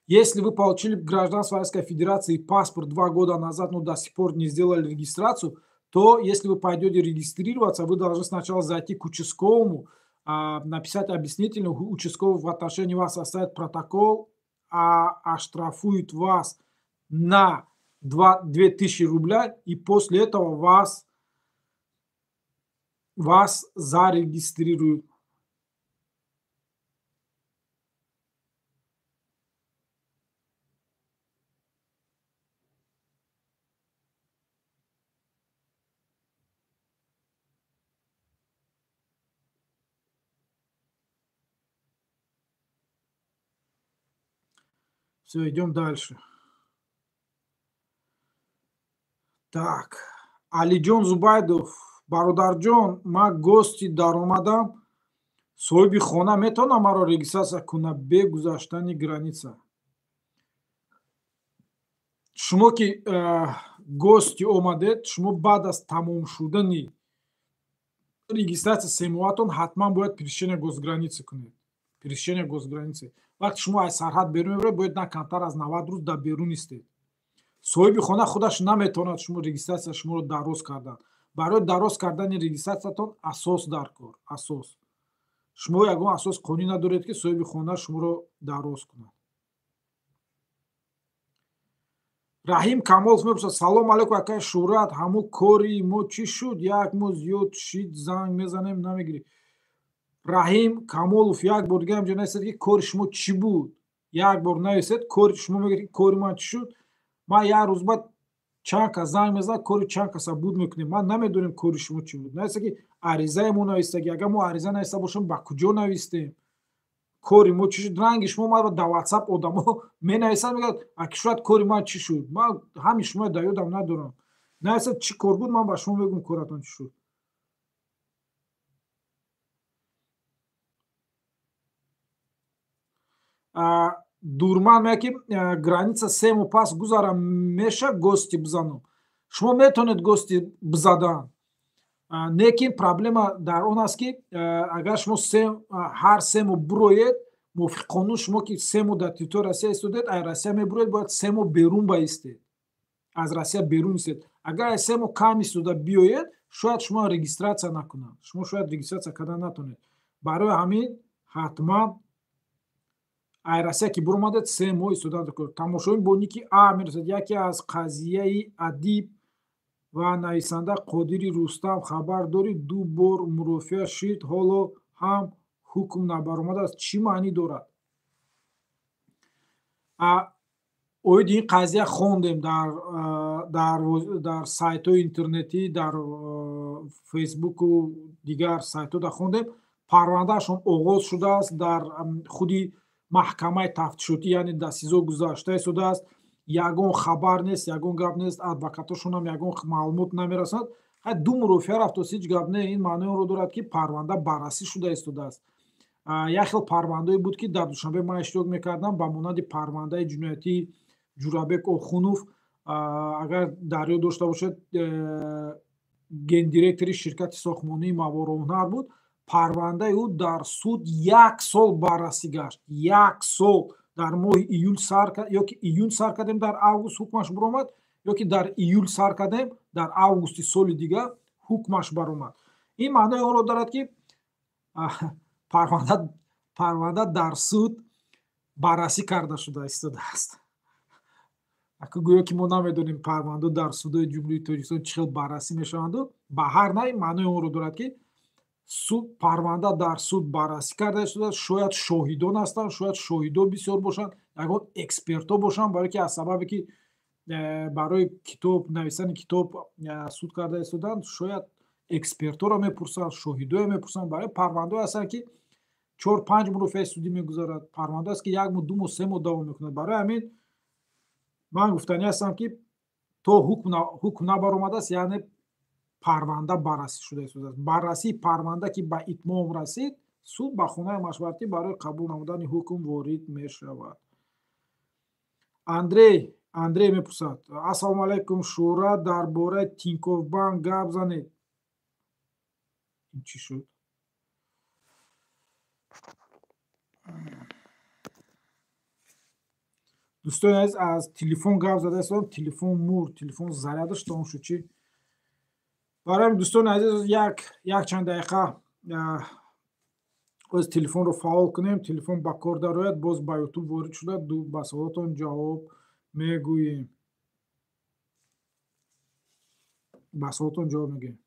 Если вы получили гражданство Российской Федерации и паспорт 2 года назад, но до сих пор не сделали регистрацию, то если вы пойдете регистрироваться, вы должны сначала зайти к участковому, написать объяснительную, участковый в отношении вас составит протокол, а оштрафует вас на 2000 рубля, и после этого вас зарегистрируют. Все, идем дальше. Так, Алиҷон Зубайдов, бародарҷон, ман гости даромадам, соҳиби хона метавонам маро регистрация кунад бе гузаштани граница? Шумо ки гости омадед, шумо баъд аз тамом шудани регистрация семоҳатон ҳатман бояд пересечение госграницы кунед. Пересечение госграницы. Вақте шумо аз сарҳад берун мебаред, бояд на камтар аз 90 рӯз дар берун истед. Соҳиби хона худаш наметавонад шумо регистрация шуморо дароз кардан. Барои дароз кардани регистрациятон асос дар кор, асос. Шумо ягон асос қонунӣ надоред, ки соҳиби хона шуморо дароз кунад. Раҳим Камолов мепурсад: салом алейкум акай Шӯҳрат, ҳамун кори мо чӣ шуд? Як моҳ зиёд шид, занг мезанем, намегирӣ. Раҳим Камолов, як бор дига ҳамҷо нависед, ки кори шумо чӣ буд. Як бор нависед, кори шумо мегӯед, ки кори ман чӣ шуд. Ман як рӯз баъд чанд кас занг мезанад, кори чанд каса буд мекунем. Ман намедонем кори шумо чӣ буд. Нависта, ки аризаи мо навистагӣ. Агар мо ариза нависта бошем, ба куҷо навистем? Кори мо чӣ шуд? Ранги шумо ман дар WhatsApp одамо менависанд, мегӯяд, аки шояд кори ман чӣ шуд. Ман ҳамин шумо дар ёдам надорам. Нависад чӣ кор буд, ман ба шумо мегӯм коратон чӣ шуд. Дурман мегӯяд, ки граница 3 моҳ пас гузарам меша гости бизанам. Шумо метавонед гости бизадан, лекин проблема дар он аст, ки агар шумо ҳар 3 моҳ буроед, мувофиқи қонун шумо ки 3 моҳ дар территорияи Россия истодед, аз Россия мебуроед, бояд 3 моҳ берун баистед, аз Россия берун истед. Агар аз 3 моҳ кам истода биёед, шояд шумо регистрация накунанд, шумо шояд регистрация кардан натонед. Барои ҳамин ҳатман ай Россия ки буромадед, 3 моҳ истодан. Тамошобин бо ники А мерасад: яке аз қазияи адиб ва нависанда Қодири Рустам хабар дорӣ? 2 бор мурофиа шид, ҳоло ҳам ҳукм набаромадааст. Чӣ маънӣ дорад? Оиди ин қазия хондем дар сайтҳои интернетӣ, дар фейсбуку дигар сайтҳо да хондем. Парвандаашон оғоз шудааст дар худи маҳкамаи тафтишотӣ, яъне дар СИЗО гузашта истодааст. Ягон хабар нест, ягон гап нест, адвокатошонам ягон маълумот намерасонад. Ҳай 2 мурофиа рафтост, ҳеҷ гап не. Ин маънои онро дорад, ки парванда баррасӣ шуда истодааст. Як хел парвандае буд, ки дар Душанбе ман иштирок мекардам, ба монанди парвандаи ҷиноятии Ҷурабек Охунов. Агар дар ёд дошта бошед, гендиректори ширкати сохтмонии Мавороҳунар буд. Парвандаи ӯ дар суд 1 сол баррасӣ гашт. 1 сол дар моҳи июл сар ёки июн сар кардем, дар август ҳукмаш баромад, ёки дар июл сар кардем, дар августи соли дигар ҳукмаш баромад. Ин маънои онро дорад, ки парванда дар суд баррасӣ карда шуда истодааст. Аку гӯё ки мо намедонем парвандо дар судои Ҷумҳурии Тоҷикистон чӣ хел баррасӣ мешаванду, ба ҳар най маънои онро дорад, ки суд парванда дар суд баррасӣ карда истодааст. Шояд шоҳидон ҳастанд, шояд шоҳидо бисёр бошанд, ягон экспертҳо бошанд, барое ки аз сабабе ки барои китоб нависани китоб суд карда истоданд, шояд экспертҳоро мепурсанд, шоҳидоя мепурсанд. Барои парвандое ҳастанд, ки 4-5 мурофиаи судӣ мегузарад, парванда аст, ки 1 моҳ, 2 моҳ, 3 моҳ давом мекунад. Барои ҳамин ман гуфтанӣ ҳастам, ки то ҳукм набаромадааст, яъне парванда баррасӣ шуда истодааст. Баррасии парванда ки ба итмом расид, суд ба хонаи машваратӣ барои қабул намудани ҳукм ворид мешавад. Андрей мепурсад: ассалому алайкум Шӯҳрат, дар бораи Тинькофф банк гап занед. Ин чӣ шуд? Дӯстони азиз, аз телефон гап зада истодам, телефон мурд, телефон зарядаш тамом шуд. Чӣ? Барои дӯстони азиз, як чанд дақиқа Боз телефонро фаъол кунем, телефон ба кор дарояд, боз ба ютуб ворид шуда ба саволотон ҷавоб мегӯем. Ба саволотон ҷавоб мегӯем.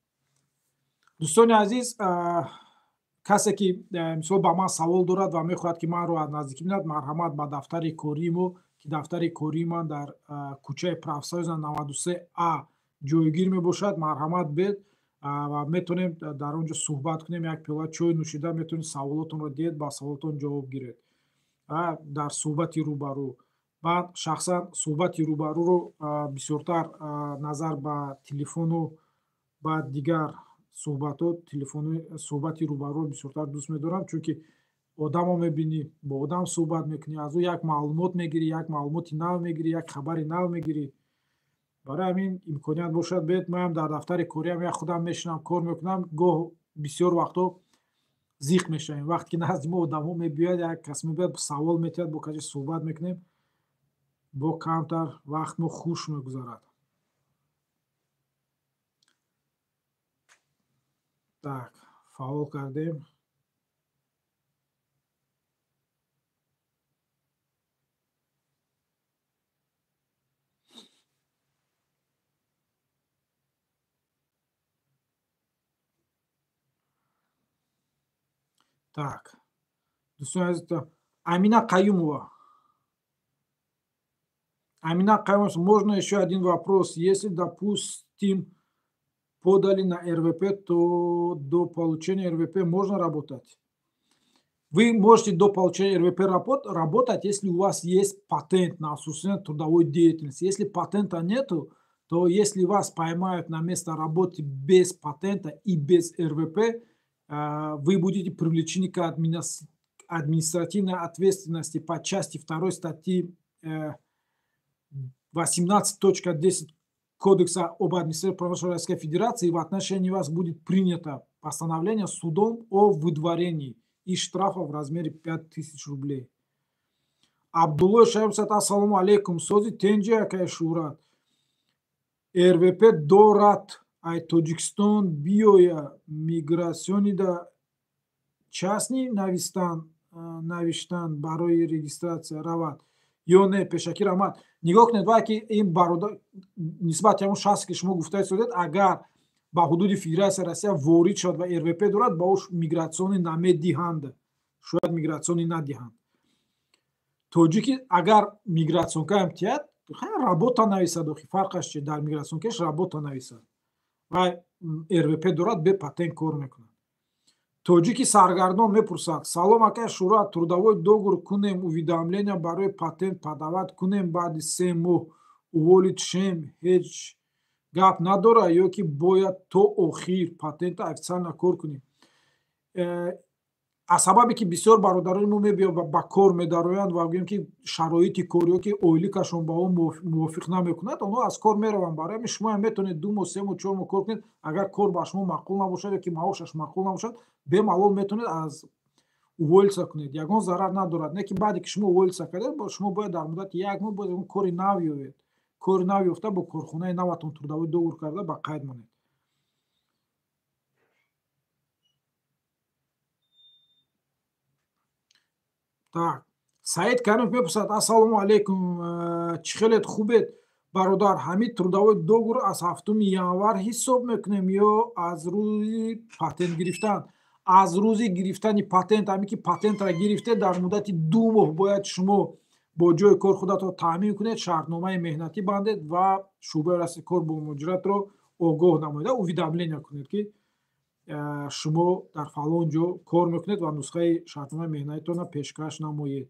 Дӯстони азиз, касе ки мисол ба ман савол дорад ва мехоҳад ки манро аз наздикӣ бинад, марҳамат ба дафтари кории мо, ки дафтари кории ман дар кӯчаи Профсоюза 93А ҷойгир мебошад, марҳамат бед ва метавонем дар он ҷо суҳбат кунем, як пиёла чой нӯшида метавонед саволотонро диҳед, ба саволотон ҷавоб гиред дар суҳбати рӯбарӯ. Ман шахсан суҳбати рӯбарӯро бисёртар назар ба телефону ба дигар суҳбатҳо, суҳбати рӯбарӯро бисёртар дӯст медорам, чунки одамо мебинӣ, бо одам суҳбат мекунӣ, аз ӯ як маълумот мегирӣ, як маълумоти нав мегирӣ, як хабари нав мегирӣ. Барои ҳамин имконият бошад, бед манам дар дафтари кориам як худам мешинам, кор мекунам, гоҳ бисёр вақтҳо зиқ мешавем. Вақте ки назди мо одамҳо мебиёяд, як кас мебиёяд, савол метиҳад, бо касе суҳбат мекунем, бо камтар вақт мо хуш мегузарад. Так, фаъол кардем. Так, дӯстони азиз, Амина Қаюмова. Амина Қаюмова, можно еще один вопрос? Если, допустим, подали на РВП, то до получения РВП можно работать? Вы можете до получения РВП работать, если у вас есть патент на осуществление трудовой деятельности. Если патента нету, то если вас поймают на место работы без патента и без РВП, вы будете привлечены к административной ответственности по части 2 статьи 18.10 Кодекса об административном правонарушении Российской Федерации, и в отношении вас будет принято постановление судом о выдворении и штрафа в размере 5000 рублей. Абдулло Шаимсат, ассалому алейкум, сози тенҷи акай Шӯҳрат. РВП дорад, ай Тоҷикистон биёя миграционида частни навиштан барои регистрация равад ё не? Пешакӣ раҳмат. Нигоҳ кунед, вай ки ин бародар нисбати ҳамон шахсе ки шумо гуфта истодед, агар ба ҳудуди Федератсияи Россия ворид шавад ва РВП дорад, ба ӯ миграционӣ намедиҳанд, шояд миграционӣ надиҳанд. Тоҷики агар миграционкаам тиҳад, работа нависад, охи фарқаш чи, дар миграционкаш работа нависад ва РВП дорад, бе патент кор мекунад. Тоҷики саргардон мепурсад: салом акай Шӯҳрат, трудовой договор кунем, уведомления барои патент подавать кунем, баъди 3 моҳ уволить шем, ҳеҷ гап надора ё ки бояд то охир патента официально кор кунем? Аз сабабе ки бисёр бародарони мо мебиёнд ба кор медароянд ва гӯем ки шароити кор ё ки ойликашон ба он мувофиқ намекунад, онҳо аз кор мераванд. Барои ҳамин шумоам метавонед 2 моҳ, 3 моҳ, 4 моҳ кор кунед. Агар кор ба шумо маъқул набошад ё ки маошаш маъқул набошад, бемалол метавонед аз уволиться кунед, ягон зарар надорад. Не ки баъде ки шумо уволиться кардед, шумо бояд дар муддати 1 моҳ бояд ягон кори нав ёбед. Кори нав ёфта бо корхонаи наватон трудовой договор карда ба қайд монед. Так, Саид Каримов мепурсад: ассалому алейкум, чӣ хелет, хубед бародар? Ҳамин трудовой договор аз 7 январ ҳисоб мекунем ё аз рӯзи патент гирифтан? Аз рӯзи гирифтани патент, ҳамин ки патентро гирифте, дар муддати 2 моҳ бояд шумо бо ҷои кор худатро таъмин кунед, шартномаи меҳнатӣ бандед ва шӯъбаи расми кор бо муҳоҷиратро огоҳ намоед, уведомления кунед ки шумо дар фалон ҷо кор мекунед ва нусхаи шартномаи меҳнатитонро пешкаш намоед.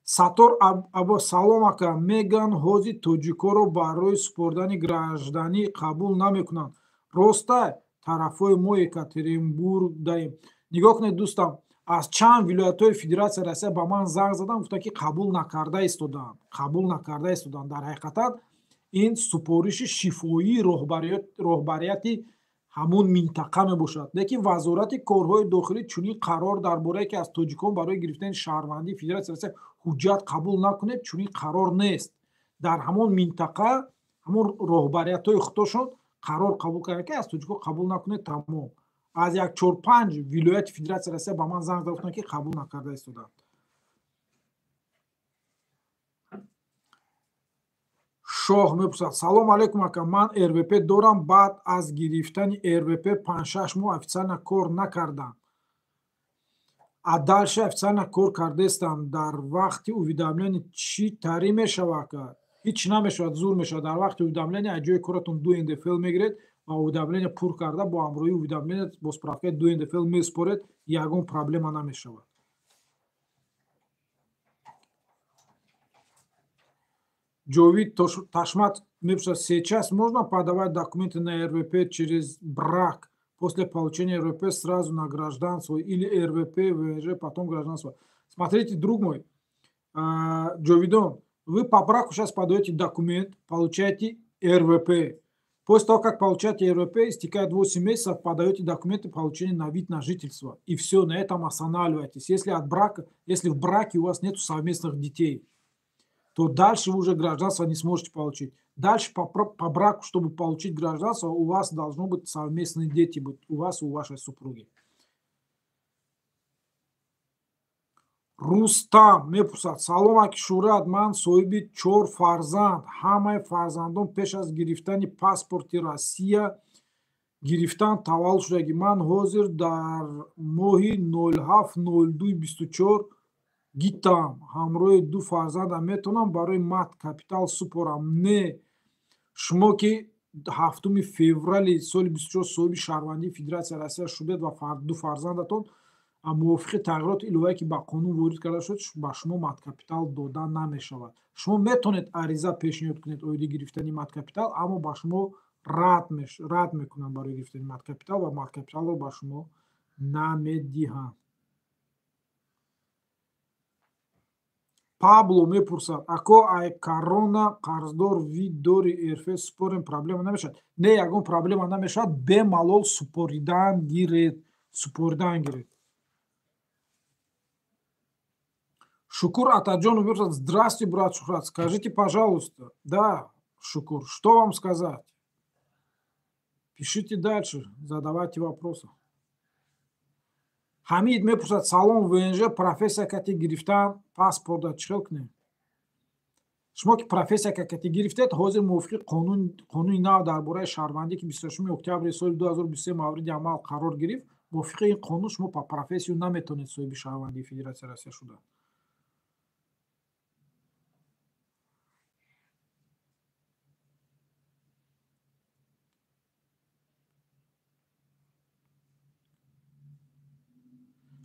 Саттор Або, салом ака, меган ҳозир тоҷикоро барои супордани гражданӣ қабул намекунанд. Роста тарафҳои мо Екатеринбург даем. Нигоҳ кунед дӯстам, аз чанд вилоятҳои Федератсияи Россия ба ман занг заданд, гуфтанд ки қабул накарда истодаанд. Қабул накарда истодаанд. Дар ҳақиқатан ин супориши шифоии роҳбарияти ҳамон минтақа мебошад. Лекин Вазорати корҳои дохилӣ чунин қарор дар борае ки аз тоҷикон барои гирифтани шаҳрвандии Федератсияи Россия ҳуҷҷат қабул накунед, чунин қарор нест. Дар ҳамон минтақа ҳамон роҳбариятҳои худашон қарор қабул карданд ки аз тоҷикон қабул накунед, тамом. Аз як 4-5 вилояти Федератсияи Россия ба ман занг зада гуфтанд, ки қабул накарда истоданд. Шоҳ мепурсад: салом алейкум ака, ман РВП дорам, баъд аз гирифтани РВП 5-6 моҳ официально кор накардам, а дальше официально кор кардестам. Дар вақти уведомление чӣ тарӣ мешава ака? Ҳеҷ намешавад, зур мешавад. Дар вақти уведомление аз ҷои коратон 2 НДФЛ мегиред ва уведомление пур карда бо ҳамроҳии уведомление бо справкаи 2 НДФЛ месупоред, ягон проблема намешавад. Ҷовид Ташмат мепурсад: сейчас можно подавать документы на РВП через брак после получения РВП сразу на гражданство или РВП, ВНЖ, потом гражданство? Смотрите, друг мой, Ҷовидон, вы по браку сейчас подаете документ, получаете РВП. После того, как получаете РВП, истекает 8 месяцев, подаете документы получения на вид на жительство. И все, на этом останавливаетесь. Если от брака, если в браке у вас нет совместных детей, то дальше вы уже гражданство не сможете получить. Дальше по браку, чтобы получить гражданство, у вас должно быть совместные дети, быть у вас и у вашей супруги. Рустам мепурсад: салом аки Шӯҳрат, ман соҳиби 4 фарзанд, ҳамаи фарзандон пеш аз гирифтани паспорти Россия гирифтан таваллуд шудагӣ. Ман ҳозир дар моҳи 07.02.24 гитам, ҳамроҳи 2 фарзандам метавонам барои мат капитал супорам? Не, шумо ки 7 феврали соли 24 соҳиби шаҳрвандии Федератсияи Россия шудед ва 2 фарзандатон мувофиқи тағйироти иловае ки ба қонун ворид карда шуд, ба шумо маткапитал дода намешавад. Шумо метавонед ариза пешниҳод кунед оиди гирифтани маткапитал, аммо ба шумо рад мекунанд барои гирифтани маткапитал ва маткапиталро ба шумо намедиҳанд. Пабло мепурсад: ако ай корона қарздор вид дори РФ супорем, проблема намешавад? Не, ягон проблема намешавад, бемалол супоридан гиред, супоридан гиред. Шукур Атаджонов мепурсад: здравствуйте, брат Шухрат, скажите, пожалуйста. Да, Шукур, что вам сказать? Пишите дальше, задавайте вопросы. Ҳамид мепурсад: салом, ВНЖ профессия кати гирифтан паспорта чӣ хел кунем? Шумо ки профессия кати гирифтед, ҳозир мувофиқи қонуни нав дар бораи шаҳрвандӣ, ки 28 октябри соли 2023 мавриди амал қарор гирифт, мувофиқи ин қонун шумо по профессию наметавонед соҳиби шаҳрвандии Федератсияи Россия шуда.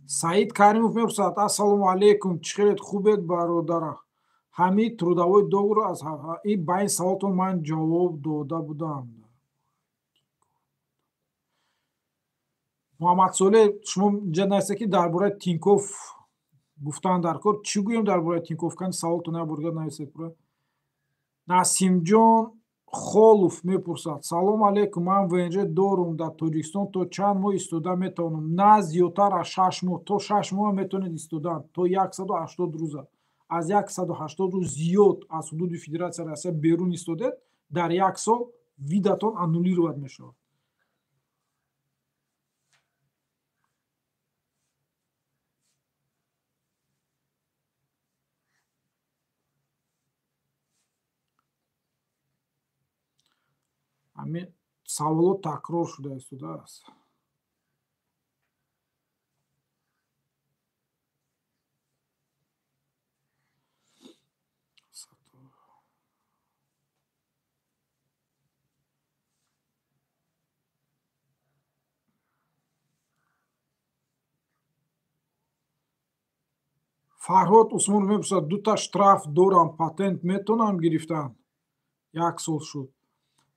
Саид Каримов мепурсад: ассалому алейкум, чӣ хелед, хубед бародара? Ҳамин трудовой договор аз и ба ин саволтон ман ҷавоб дода будам. Муҳаммадсолеҳ, шумо инҷа нависед, ки дар бораи Тинькофф гуфтан дар кор. Чӣ гӯем дар бораи Тинькофф? Кани саволтон як борга нависед. Насимҷон Холов мепурсад: салом алейкум, ман ВНЖ дорум, дар Тоҷикистон то чанд моҳ истода метавонам? На зиёдтар аз 6 моҳ, то 6 моҳ метавонед истодан, то 180 рӯза. Аз 180 рӯз зиёд аз ҳудуди Федератсияи Россия берун истодед, дар як сол видатон аннулировать мешавад. Ҳамин саволот такрор шуда истодааст. Фарҳод Усмонов мепурсад: дута штраф дорам, патент метавонам гирифтан? Як сол шуд.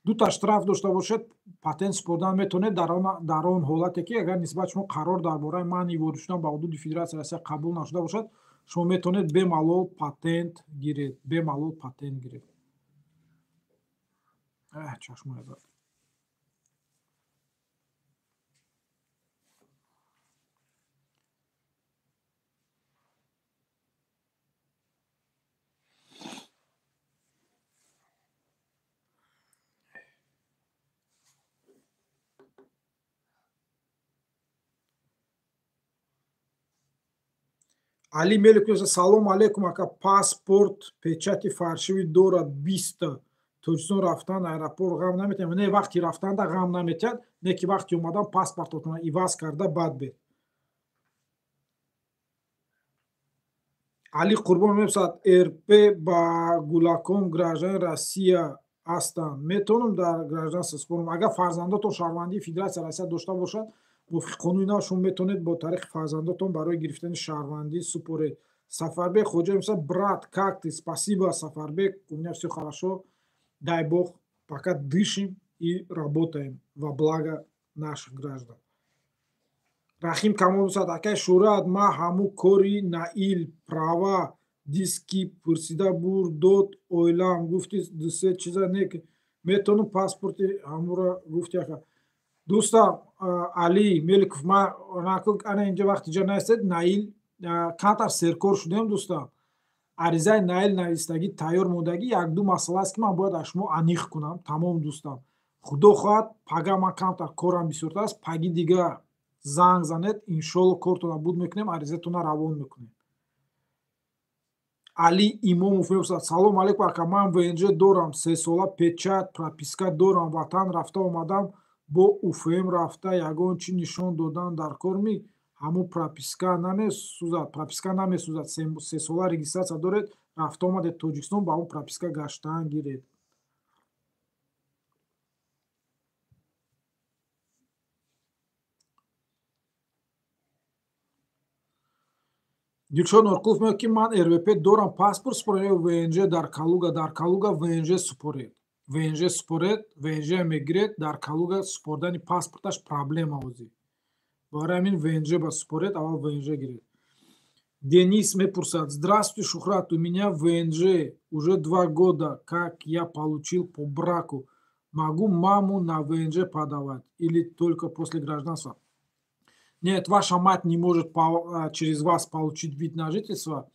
Дута штраф дошта бошед, патент супордан метавонед дар он ҳолате ки агар нисбат шумо қарор дар бораи манъи ворид шудан ба ҳудуди Федератсияи Россия қабул нашуда бошад, шумо метавонед бемалол патент гиред, бемалол патент гиред. Чашмоя зад. Али Меликов: салом алейкум, ака, паспорт печати фаршивӣ дорад 20 Тоҷикистон рафтан аэропорт ғам наметиҳад? Не, вақти рафтанда ғам наметиҳад, не ки вақти омадан паспортотона иваз карда бад бед. Али Қурбон мепурсад: РП ба Гулаком гражданин Россия ҳастанд, метавонам дар гражданство супорам? Агар фарзандотон шаҳрвандии Федератсияи Россия дошта бошад, мувофиқи қонуни нав шумо метавонед бо тариқи фарзандотон барои гирифтани шаҳрвандӣ супоред. Сафарбек Хоҷа мепурсад: брат, как ты? Спасибо, Сафарбек, у меня все хорошо, дай бог, пока дышим и работаем во благо наших граждан. Рахим Камол мепурсад: акай Шӯҳрат, ман ҳамун кори Наил права диски пурсида бур дод оилаам, гуфти дусе чиза не метавонам паспорти ҳамура гуфти ака. Дӯстам Али Меликов, ман ана инҷа вақти ҷа наистед, Наил камтар серкор шудем, дӯстам. Аризаи Наил навистагӣ тайёр мондагӣ, як-ду масъала аст, ки ман бояд аз шумо аниқ кунам. Тамом, дӯстам, худо хоҳад, пага ман камтар корам бисёртар аст, паги дига занг занед, иншолло кортона буд мекунем, аризатона равон мекунем. Али Имомов мепурсад: салом алейкум, ака, ман ВНЖ дорам, 3 сола печать, прописка дорам, ватан рафта омадам, бо УФМ рафта ягон чӣ нишон додан дар кор ми? Ҳамун прописка намесӯзад? Прописка намесӯзад. 3 сола регистрация доред, рафта омадед Тоҷикистон, ба он прописка гаштан гиред. Дилшод Норқулов мегӯяд, ки ман РВП дорам, паспорт супорем ё ВНЖ дар Калуга? Дар Калуга ВНЖ супоред, ВНЖ супоред, ВНЖ мегиред. Дар Калуга супордани паспорташ проблема ҳозир, барои ҳамин ВНЖ ба супоред, аввал ВНЖ гиред. Денис мепурсад: здравствуйте, Шухрат, у меня ВНЖ уже 2 года, как я получил по браку, могу маму на ВНЖ подавать или только после гражданства? Нет, ваша мать не может через вас получить вид на жительство,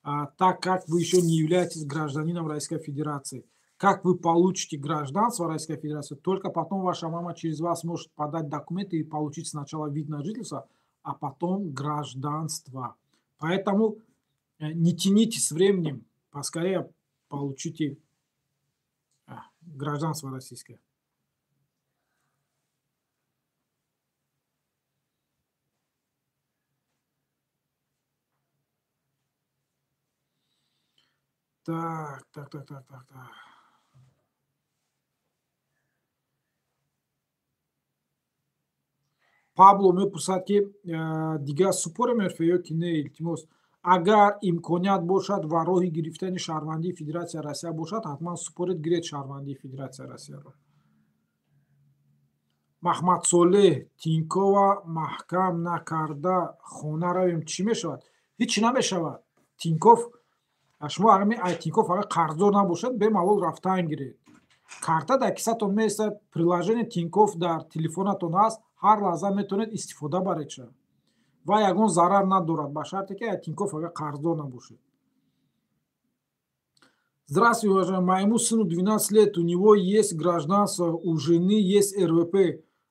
так как вы еще не являетесь гражданином Российской Федерации. Как вы получите гражданство Российской Федерации, только потом ваша мама через вас может подать документы и получить сначала вид на жительство, а потом гражданство. Поэтому не тяните с временем, поскорее получите гражданство российское. Так, так, так, так, так, так. Пабло мепурсад, ки дигар супорем РФ ё ки не, илтимос. Агар имконият бошад ва роҳи гирифтани шаҳрвандии Федератсияи Россия бошад, ҳатман супоред, гиред шаҳрвандии Федератсияи Россияро. Маҳмадсолеҳ: Тинькова маҳкам накарда хона равем, чӣ мешавад? Ҳеҷ намешавад. Тиньков, шумо ай Тиньков агар қарздор набошад, бемалол рафтан гиред. Карта дар кисатон меистад, приложение Тиньков дар телефонатон ҳаст, ҳар лаҳза метавонед истифода баред ша ва ягон зарар надорад, ба шарте ки Тиньков агар қарздор набошед. Здравствуйте, уважаемый. Моему сыну 12 лет, у него есть гражданство, у жены есть РВП.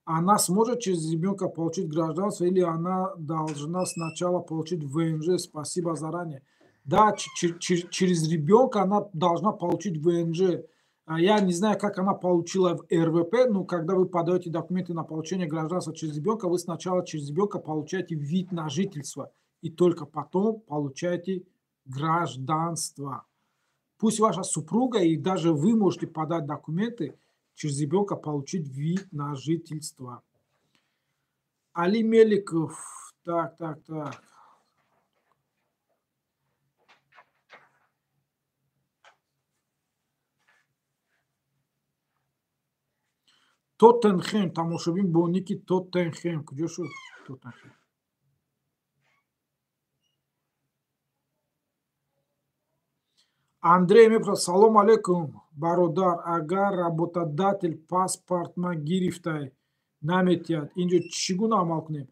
Она сможет через ребенка получить гражданство или она должна сначала получить ВНЖ? Спасибо заранее. Да, через ребенка она должна получить ВНЖ. Я не знаю, как она получила в РВП, но когда вы подаете документы на получение гражданства через ребенка, вы сначала через ребенка получаете вид на жительство и только потом получаете гражданство. Пусть ваша супруга и даже вы можете подать документы через ребенка получить вид на жительство. Али Меликов. Так, так, так. Тоттенхем, тамошобин бо ники Тоттенхем. Куҷо шуд Тоттенхем? Андрей мепурсад: салом алейкум, бародар, агар работодатель паспорт ма гирифтай наметиҳад, инҷо чӣ гуна амал кунем?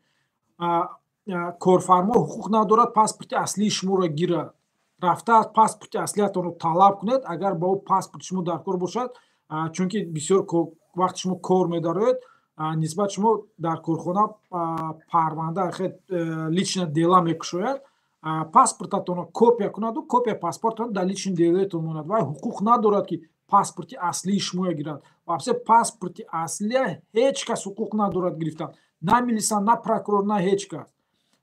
Корфармо ҳуқуқ надорад паспорти аслии шуморо гирад. Рафта паспорти аслиятонро талаб кунед, агар ба ӯ паспорти шумо дар кор бошад, чунки бисёр вақти шумо кор медароед, нисбат шумо дар корхона парванда, личное дело мекушояд. Паспортатонро копия кунаду копия паспортатон дар личный делетон монад. Вай ҳуқуқ надорад, ки паспорти аслии шумоя гирад. Вообще паспорти аслия ҳеҷ кас ҳуқуқ надорад гирифтан, на милиса, на прокурор, на ҳеҷ кас.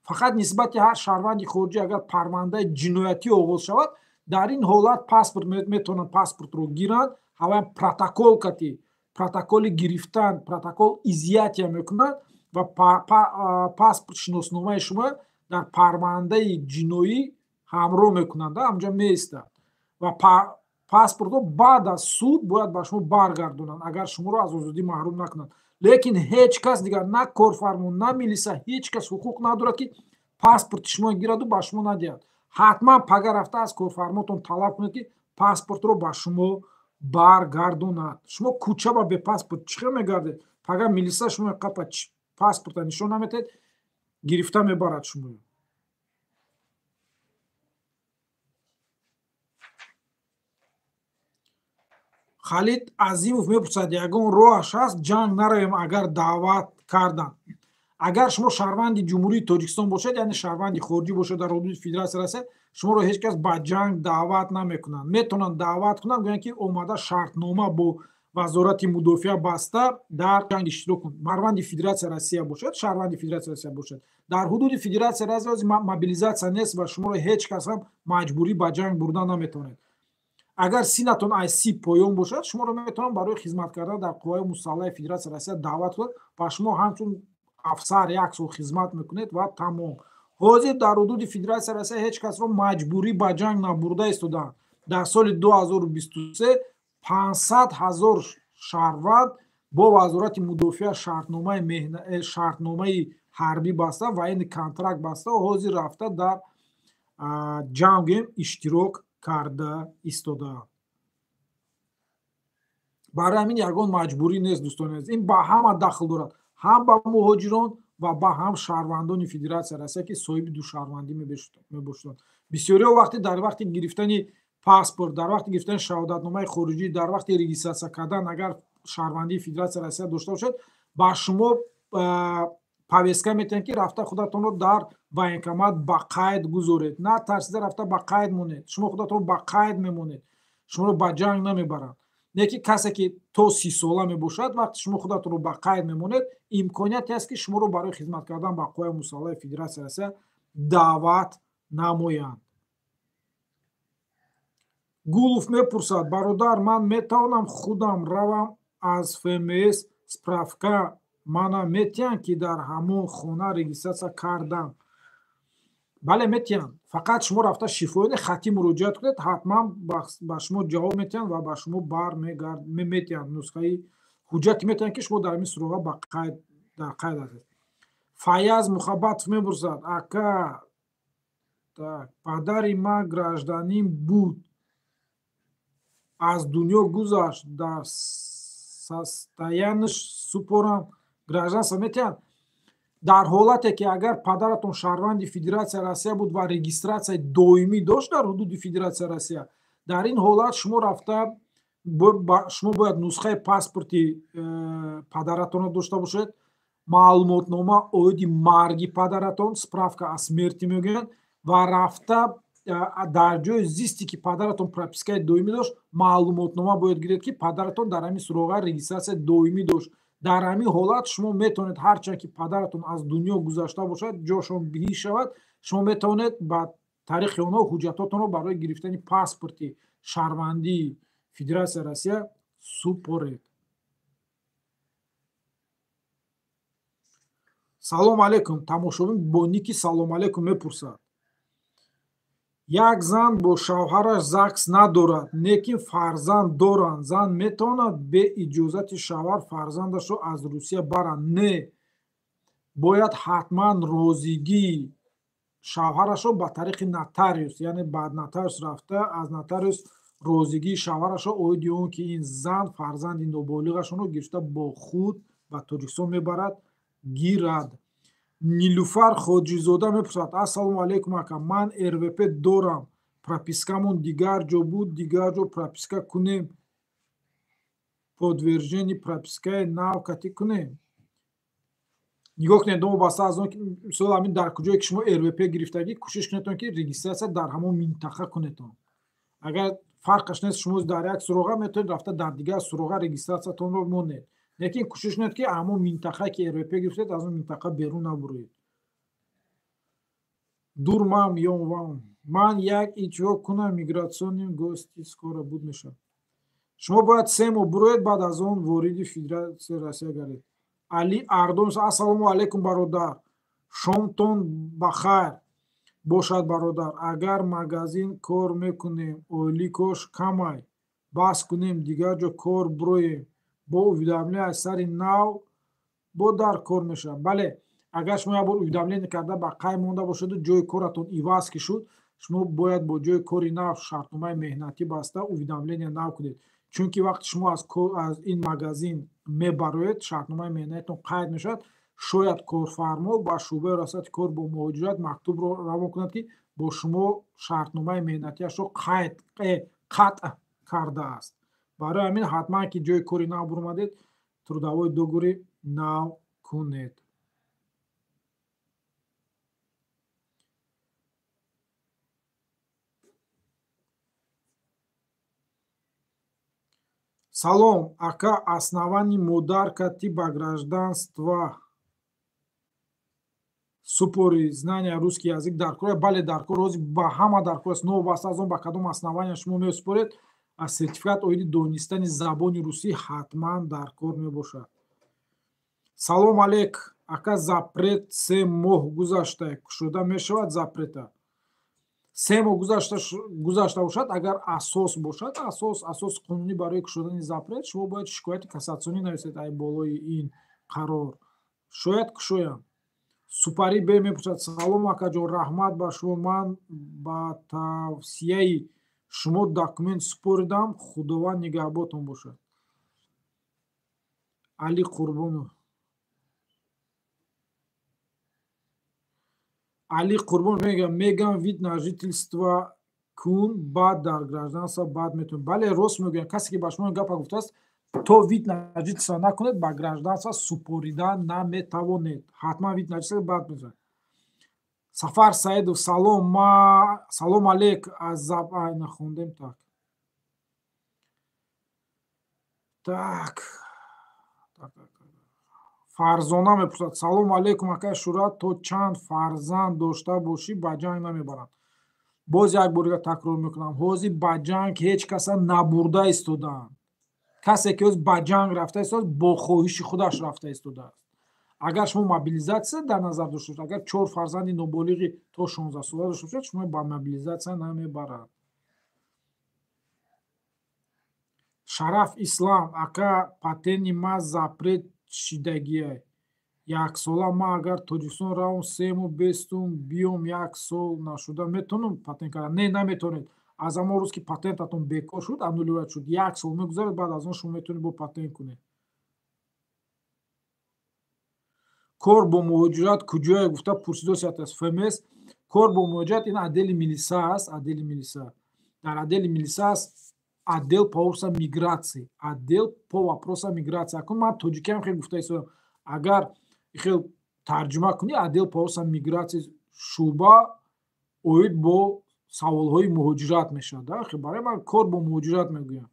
Фақат нисбати ҳар шаҳрванди хориҷӣ агар парвандаи ҷиноятӣ оғоз шавад, дар ин ҳолат паспорт метавонанд паспортро гиранд, ҳаваям протокол кати протоколи гирифтан, протокол изъятия мекунанд ва паспорт шиносномаи шумо дар парвандаи ҷиноӣ ҳамроҳ мекунанд, ҳамҷо меистад ва паспортро баъд аз суд бояд ба шумо баргардонанд, агар шуморо аз озодӣ маҳрум накунанд. Лекин ҳеҷ кас дигар, на корфармо, на милиса, ҳеҷ кас ҳуқуқ надорад, ки паспорти шумо гираду ба шумо надиҳад. Ҳатман пага рафта аз корфармотон талаб кунед, ки паспортро ба шумо баргардонад. Шумо кӯча ба бепаспорт чӣ хел мегардед? Пага милиса шумо қапа паспорта нишон наметиҳад, гирифта мебарад шуморо. Халид Азимов мепурсад, ягон роҳаш ҳаст ҷанг наравем агар даъват карданд? Агар шумо шаҳрванди Ҷумҳурии Тоҷикистон бошед, яъне шаҳрванди хориҷӣ бошед дар ҳудуди Федератсияи Россия, шуморо ҳеҷ кас ба ҷанг даъват намекунанд. Метавонанд даъват кунанд, гӯянд ки омада шартнома бо Вазорати мудофиа баста дар ҷанг иштирок кун. Шаҳрванди Федератсияи Россия бошад, шаҳрванди Федератсияи Россия бошад. Дар ҳудуди Федератсияи Россия мобилизатсия нест ва шуморо ҳеҷ кас ҳам маҷбурӣ ба ҷанг бурда наметавонад. Агар синатон аз 30 поён бошад, шуморо метавонанд барои хизмат кардан дар қувваҳои мусаллаҳи Федератсияи Россия даъват кунанд ва шумо ҳамчун афсар як сол хизмат мекунед ва тамом. Ҳозир дар ҳудуди Федератсияи Россия ҳеҷ касро маҷбурӣ ба ҷанг набурда истодаанд. Дар соли 2023 500 ҳазор шаҳрванд бо Вазорати мудофиа шартномаи ҳарбӣ баста, военный контракт баста, ҳозир рафта дар ҷангем иштирок карда истодаанд. Барои ҳамин ягон маҷбурӣ нест, дӯстони азиз. Ин ба ҳама дахл дорад, ҳам ба муҳоҷирон ва ба ҳам шаҳрвандони Федератсияи Россия, ки соҳиби душаҳрвандӣ мебошанд. Бисёриҳо вақте дар вақти гирифтани паспорт, дар вақти гирифтани шаҳодатномаи хориҷӣ, дар вақти регистратсия кардан, агар шаҳрвандии Федератсияи Россия дошта бошед, ба шумо повестка метиҳанд, ки рафта худатонро дар военкомат ба қайд гузоред. На тарсида рафта ба қайд монед. Шумо худатонро ба қайд мемонед, шуморо ба ҷанг намебаранд. Не ки касе ки то 30 сола мебошад, вақте шумо худатонро ба қайд мемонед, имконияте аст, ки шуморо барои хизмат кардан ба қувваҳои мусаллаҳи Федератсияи Россия даъват намоянд. Гулов мепурсад, бародар, ман метавонам худам равам аз ФМС справка мана метиҳанд, ки дар ҳамон хона регистратсия кардам? Бале, метиҳанд. Фақат шумо рафта шифоҳони хаттӣ муроҷиат кунед, ҳатман ба шумо ҷавоб метиҳанд ва ба шумо барметиҳанд нусхаи ҳуҷҷате метиҳанд, ки шумо дар ин суроға дар қайд ҳастед. Фаяз Мухаббатов мепурсад, ака, так, падари ман гражданин буд, аз дунё гузашт, дар состояниш супорам гражданство метиҳанд? Дар ҳолате ки агар падаратон шаҳрванди Федератсияи Россия буд ва регистратсияи доимӣ дошт дар ҳудуди Федератсияи Россия, дар ин ҳолат шумо рафта шумо бояд нусхаи паспорти падаратонро дошта бошед, маълумотнома оиди марги падаратон, справка о смерти мегӯянд, ва рафта дар ҷои зисте ки падаратон пропискаи доимӣ дошт, маълумотнома бояд гиред, ки падаратон дар ҳамин суроға регистратсияи доимӣ дошт. Дар ҳамин ҳолат шумо метавонед, ҳарчанд ки падаратон аз дунё гузашта бошад, ҷошон биҳишт шавад, шумо метавонед ба тариқи онҳо ҳуҷҷатотонро барои гирифтани паспорти шаҳрвандии Федератсияи Россия супоред. Салом алейкум. Тамошобин бо ники салом алейкум мепурсад. Як зан бо шавҳараш ЗАГС надорад, лекин фарзанд доранд. Зан метавонад бе иҷозати шавҳар фарзандашро аз Русия барад? Не, бояд ҳатман розигии шавҳарашро ба тариқи нотариус, яъне ба нотариус рафта аз нотариус розигии шавҳарашро оиди он ки ин зан фарзанди ноболиғашонро гирифта бо худ ба Тоҷикистон мебарад, гирад. Нилуфар Хоҷизода мепурсад, ассалому алайкум ака, ман РВП дорам, пропискамон дигар ҷо буд, дигар ҷо прописка кунем, подтверждение пропискаи нав катӣ кунем? Нигоҳ кунед, новобаста аз он ки мисол ҳамин дар куҷое ки шумо РВП гирифтагӣ, кӯшиш кунедтон ки регистрация дар ҳамон минтақа кунедтон. Агар фарқаш нест, шумо дар як суроға метавонед рафта дар дигар суроға регистрациятонро монед, лекин кӯшиш кунед ки ҳамон минтақае ки РВП гирифтед, аз он минтақа берун набуроед. Дурмам ёвам ман як иҷро кунам, миграционный гости скоро буд мешавад. Шумо бояд 3 моҳ буроед, баъд аз он вориди Федератсияи Россия гардед. Али Ардон: ассалому алайкум, бародар, шомтон бахайр бошад, бародар. Агар магазин кор мекунем, ойликош камай, бас кунем, дигар ҷо кор буроем, бо уведомление аз сари нав бо дар кор мешавад. Бале, агар шумо як бор уведомление карда ба қайд монда бошеду ҷои коратон иваз ки шуд, шумо бояд бо ҷои кори нав шартномаи меҳнатӣ баста уведомление нав кунед. Чунки вақте шумо аз ин магазин мебароед, шартномаи меҳнатитон қайд мешавад. Шояд корфармо ба шӯъбаи раёсати кор бо муҳоҷират мактубро равон кунад, ки бо шумо шартномаи меҳнатиашро қатъ кардааст. Барои ҳамин ҳатман ки ҷои кори нав буромадед, трудовой договори нав кунед. Салом, ака, основании модарка ти ба гражданство супори знания русский язык дар кор? Бале, дар кор, ҳозир ба ҳама дар кор аст. Новобаста аз он ба кадом основания шумо месупоред, аз сертификат оиди донистани забони русӣ ҳатман дар кор мебошад. Салом алейк, ака, запрет 3 моҳ гузашта кушода мешавад? Запрета 3 моҳ гузашта бошад, агар асос бошад, асос қонунӣ барои кушодани запрет, шумо бояд шикояти кассатсионӣ нависед ай болои ин қарор, шояд кушоянд. Супари б мепурсад: салом, акаҷон, раҳмат ба шумо, ман ба тавсияи шумо документ супоридам, худованд нигаҳботон бошад. Али Қурбонов. Али Қурбонов мегам вид на жительство кун, баъд дар гражданство баъд метавонед. Бале, рост мегӯям, касе ки ба шумо гапа гуфтааст, то вид на жительство накунед, ба гражданство супорида наметавонед. Ҳатман вид на жительство баъд метавонед. Сафар Саидов: салом, ма салом алейк, аз нахондем. Так, так, так. Фарзона мепурсад: салом алейкум, акай Шӯҳрат, то чанд фарзанд дошта бошӣ ба ҷанг намебаранд? Боз як бор дига такрор мекунам, ҳозир ба ҷанг ҳеҷ каса набурда истодаанд. Касе ки ҳозир ба ҷанг рафта истодааст, бо хоҳиши худаш рафта истодааст. Агар шумо мобилизатсия дар назар дошта бошед, агар 4 фарзанди ноболиғи то 16 сола дошта бошед, шумо ба мобилизатсия намебаранд. Шараф Ислам: ака, патенти ма запрет шидагиай, яксола, ман агар Тоҷикистон равам, 3 моҳ бестум биём, 1 сол нашуда метавонам патент кардан? Не, наметавонед. Аз ҳамон рӯз ки патентатон бекор шуд, аннулировать шуд, 1 сол мегузарад, баъд аз он шумо метавонед бо патент кунед. Кор бо муҳоҷират куҷое гуфта пурсидосият аст ФМС. Кор бо муҳоҷират ин отдели милиса аст, отдели милиса. Дар отдели милиса аст отдел по вопросам миграции, отдел по вопросам миграции. Акун ман тоҷикиам хел гуфта истодам, агар хел тарҷума кунӣ, отдел по вопросам миграции шӯъба оид бо саволҳои муҳоҷират мешавад. Барои ман кор бо муҳоҷират мегӯям.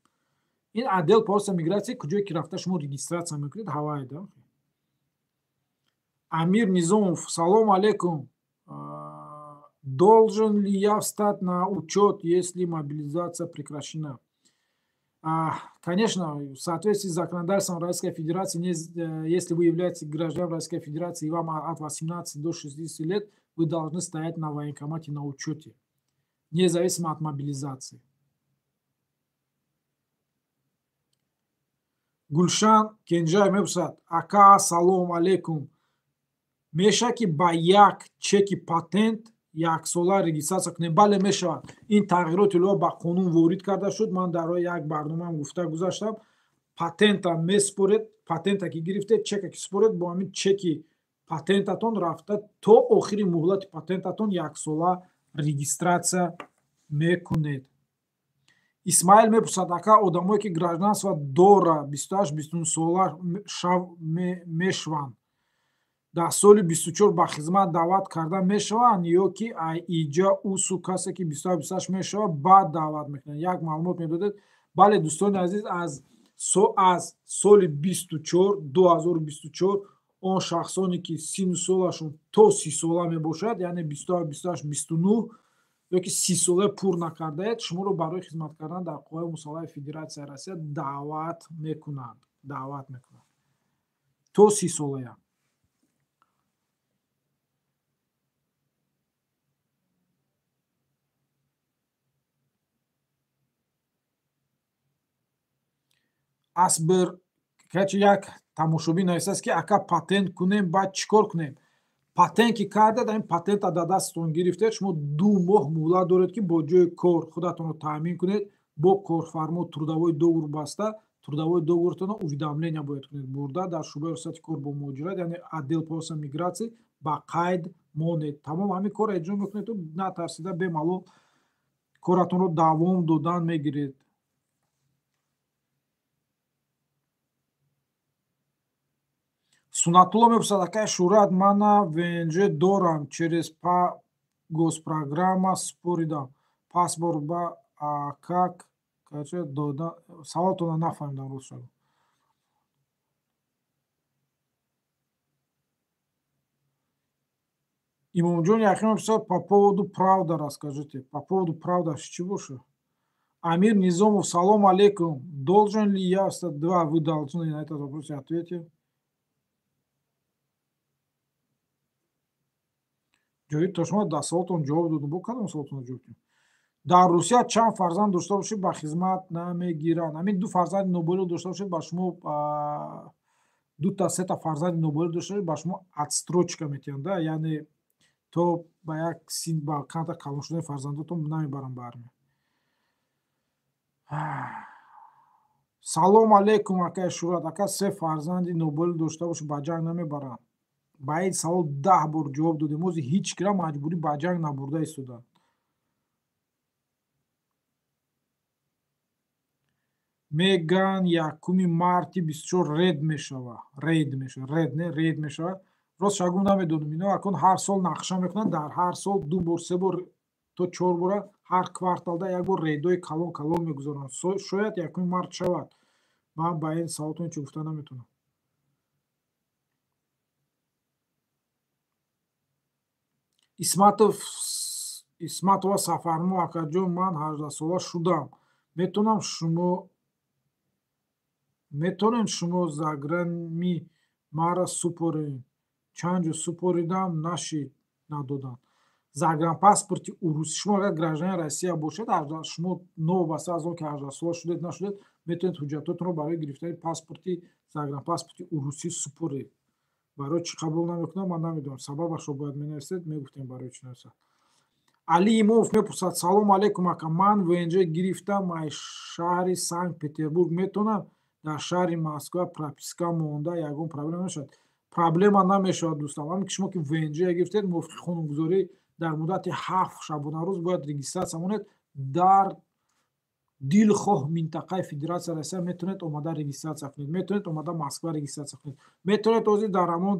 Ин отдел по вопросам миграции куҷое ки рафта шумо регистрация мекунед, ҳавайда. Амир Низомов: салом алейкум, должен ли я встать на учет, если мобилизация прекращена? Конечно, в соответствии с законодательством Российской Федерации, если вы являетесь гражданином Российской Федерации и вам от 18 до 60 лет, вы должны стоять на военкомате на учете, независимо от мобилизации. Гулшан Кенҷай мепурсад: ака, салом алейкум, мешавад ки ба як чеки патент яксола регистрация кунем? Бале, мешавад. Ин тағйироти илова ба қонун ворид карда шуд, ман дар як барномаам гуфта гузаштам. Патента месупоред, патента ки гирифтед, чека ки супоред, бо ҳамин чеки патентатон рафта то охири муҳлати патентатон яксола регистрация мекунед. Исмаил мепурсад: ака, одамое ки гражданство дора, 28-29 сола шав мешаванд, Дар соли 24 ба хизмат даъват карда мешаванд ё ки иҷа усу касе ки 27-28 мешавад, баъд даъват мекунанд? Як маълумот медодед. Бале, дӯстони азиз, аз соли 24, 2024 он шахсоне ки сину солашон то 30 сола мебошад, яъне 27, 28, 29 ё ки 30 сола пур накардаед, шуморо барои хизмат кардан дар Қувваҳои мусаллаҳи Федератсияи Россия даъват мекунанд. Даъват мекунанд. То 30 солая. Асбер качи як тамошобин нависааст, ки ака, патент кунем, баъд чӣ кор кунем? Патент ки кардед, ҳамин патента дар дасттон гирифтед, шумо 2 моҳ муҳлат доред, ки бо ҷои кор худатонро таъмин кунед. Бо корфармо трудовой договор баста, трудовой договор тонро уведомления бояд кунед, бурда дар шӯъбаи раёсати кор бо муҳоҷират, яъне отдел по вопросам миграции, ба қайд монед. Тамом, ҳамин корро иҷро мекунеду натарсида, бемалол коратонро давом додан мегиред. Сунатулло мепурсад: акай Шӯҳрат, мана ВНЖ дорам, через па госпрограмма споридам паспорт ба как дода? Саволтонро нафаҳмидам, рост шавад. Имомҷон Яхим мепурсад: по поводу правда расскажите. По поводу правда чӣ боша? Амир Низомов: салом алейкум, должен ли я? Два, вы должны на этот вопрос ответить. Ҷои то шумо дар саволтон ҷавоб додум, бо кадом саволтон ҷавоб додем? Дар Русия чанд фарзанд дошта бошед, ба хизмат намегиранд? Ҳамин ду фарзанди ноболиғ дошта бошед, ба шумо, дута сета фарзанди ноболиғ дошта бошед, ба шумо отстрочка метиҳанд, да, яъне то ба як син, ба камтар калон шудани фарзандотон намебаранд ба армия. Салом алейкум, акай Шӯҳрат. Ака, се фарзанди ноболиғ дошта бошед, ба ҷанг намебаранд? Ба ин савол 10 бор ҷавоб додем. Ҳозир ҳеҷ кира маҷбурӣ ба ҷанг набурда истоданд. Меган 1 марти 24 рейд мешава, рейд мешава, рейд не, рейд мешава. Рост шагум, намедонам. Ино акун ҳар сол нақша мекунанд, дар ҳар сол ду бор, се бор то чор бора, ҳар кварталда як бор рейдҳои калон калон мегузоранд. Шояд 1 март шавад. Ман ба ин саволтон чӣ гуфта наметавонам. Исматов, Исматова Сафармо: акаҷон, ман 18сола шудам, метавонам шумо, метавонед шумо загран ми маро супоред? Чанд ҷо супоридам, нашид, надоданд. Загранпаспорти урусӣ, шумо агар гражданин Россия бошед, шумо новобаста аз он ки 18сола шудед, нашудед, метавонед ҳуҷҷатотонро барои гирифтани паспорти, загранпаспорти урусӣ супоред. Барои чӣ қабул намекунам, ман намедонам. Сабабашро бояд менависед, мегуфтем барои чӣ нависад. Али Имомов мепурсад: салом алейкум, ака, ман ВНЖ гирифтам аз шаҳри Санкт Петербург, метавонам дар шаҳри Москва прописка монда, ягон проблема намешавад? Проблема намешавад, дӯстам. Ҳамин ки шумо ки ВНЖ гирифтед, мувофиқи қонунгузорӣ дар муддати 7 шабонарӯз бояд регистрация монед. Дар дилхоҳ минтақаи Федератсияи Россия метавонед омада регистрация кунед, метавонед омада Москва регистрация кунед, метавонед ҳозир дар ҳамон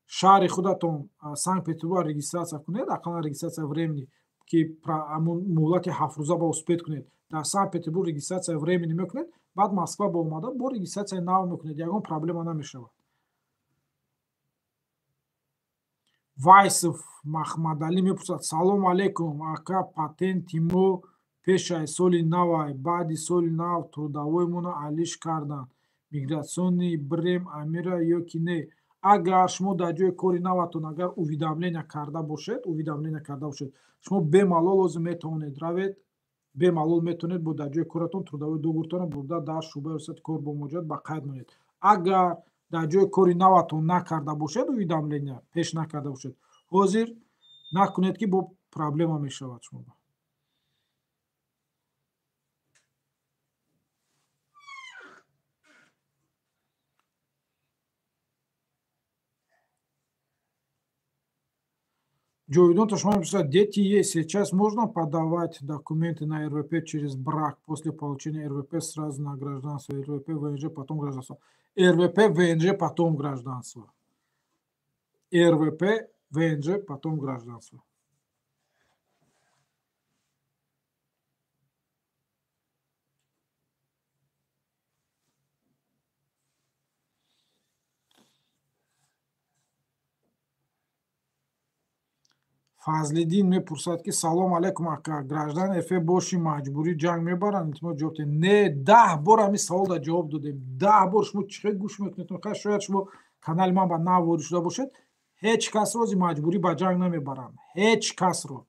шаҳри худатон Санкт Петербург регистрация кунед, ақаллан регистрация временный, ки ҳамон муҳлати 7 рӯза ба успеть кунед. Дар Санкт Петербург регистрация временный мекунед, баъд Москва ба омада бо регистрация и нав мекунед, ягон проблема намешавад. Вайсов Махмадалӣ мепурсад: салом алейкум, ака, патенти мо пешаи соли навай, баъди соли нав трудовой моно алиш карданд, миграционный бирем амира ё ки не? Агар шумо дар ҷои кори наватон агар уведомления карда бошед, уведомления карда бошед, шумо бемалол ҳозир метавонед равед, бемалол метавонед бо дар ҷои коратон трудовой договор тонро бурда дар шӯъбаи раёсати кор бо муҳоҷират ба қайд монед. Агар дар ҷои кори наватон накарда бошед, уведомления пеш накарда бошед, ҳозир накунед, ки бо проблема мешавад шумо. Ҷовидон Тошман писал: дети есть, сейчас можно подавать документы на РВП через брак, после получения РВП сразу на гражданство, РВП, ВНЖ, потом гражданство? РВП, ВНЖ, потом гражданство. РВП, ВНЖ, потом гражданство. Фазлиддин мепурсад, ки салом алейкум ака, граждан РФ боши маҷбурӣ ҷанг мебаранд? Илтимос ҷавоб диҳед. Не, 10 бор ҳамин саволда ҷавоб додем. 10 бор. Шумо чӣ хел гӯш мекунед? Шояд шумо канали ман ба нав ворид шуда бошед. Ҳеҷ касро ози маҷбурӣ ба ҷанг намебаранд. Ҳеҷ касро.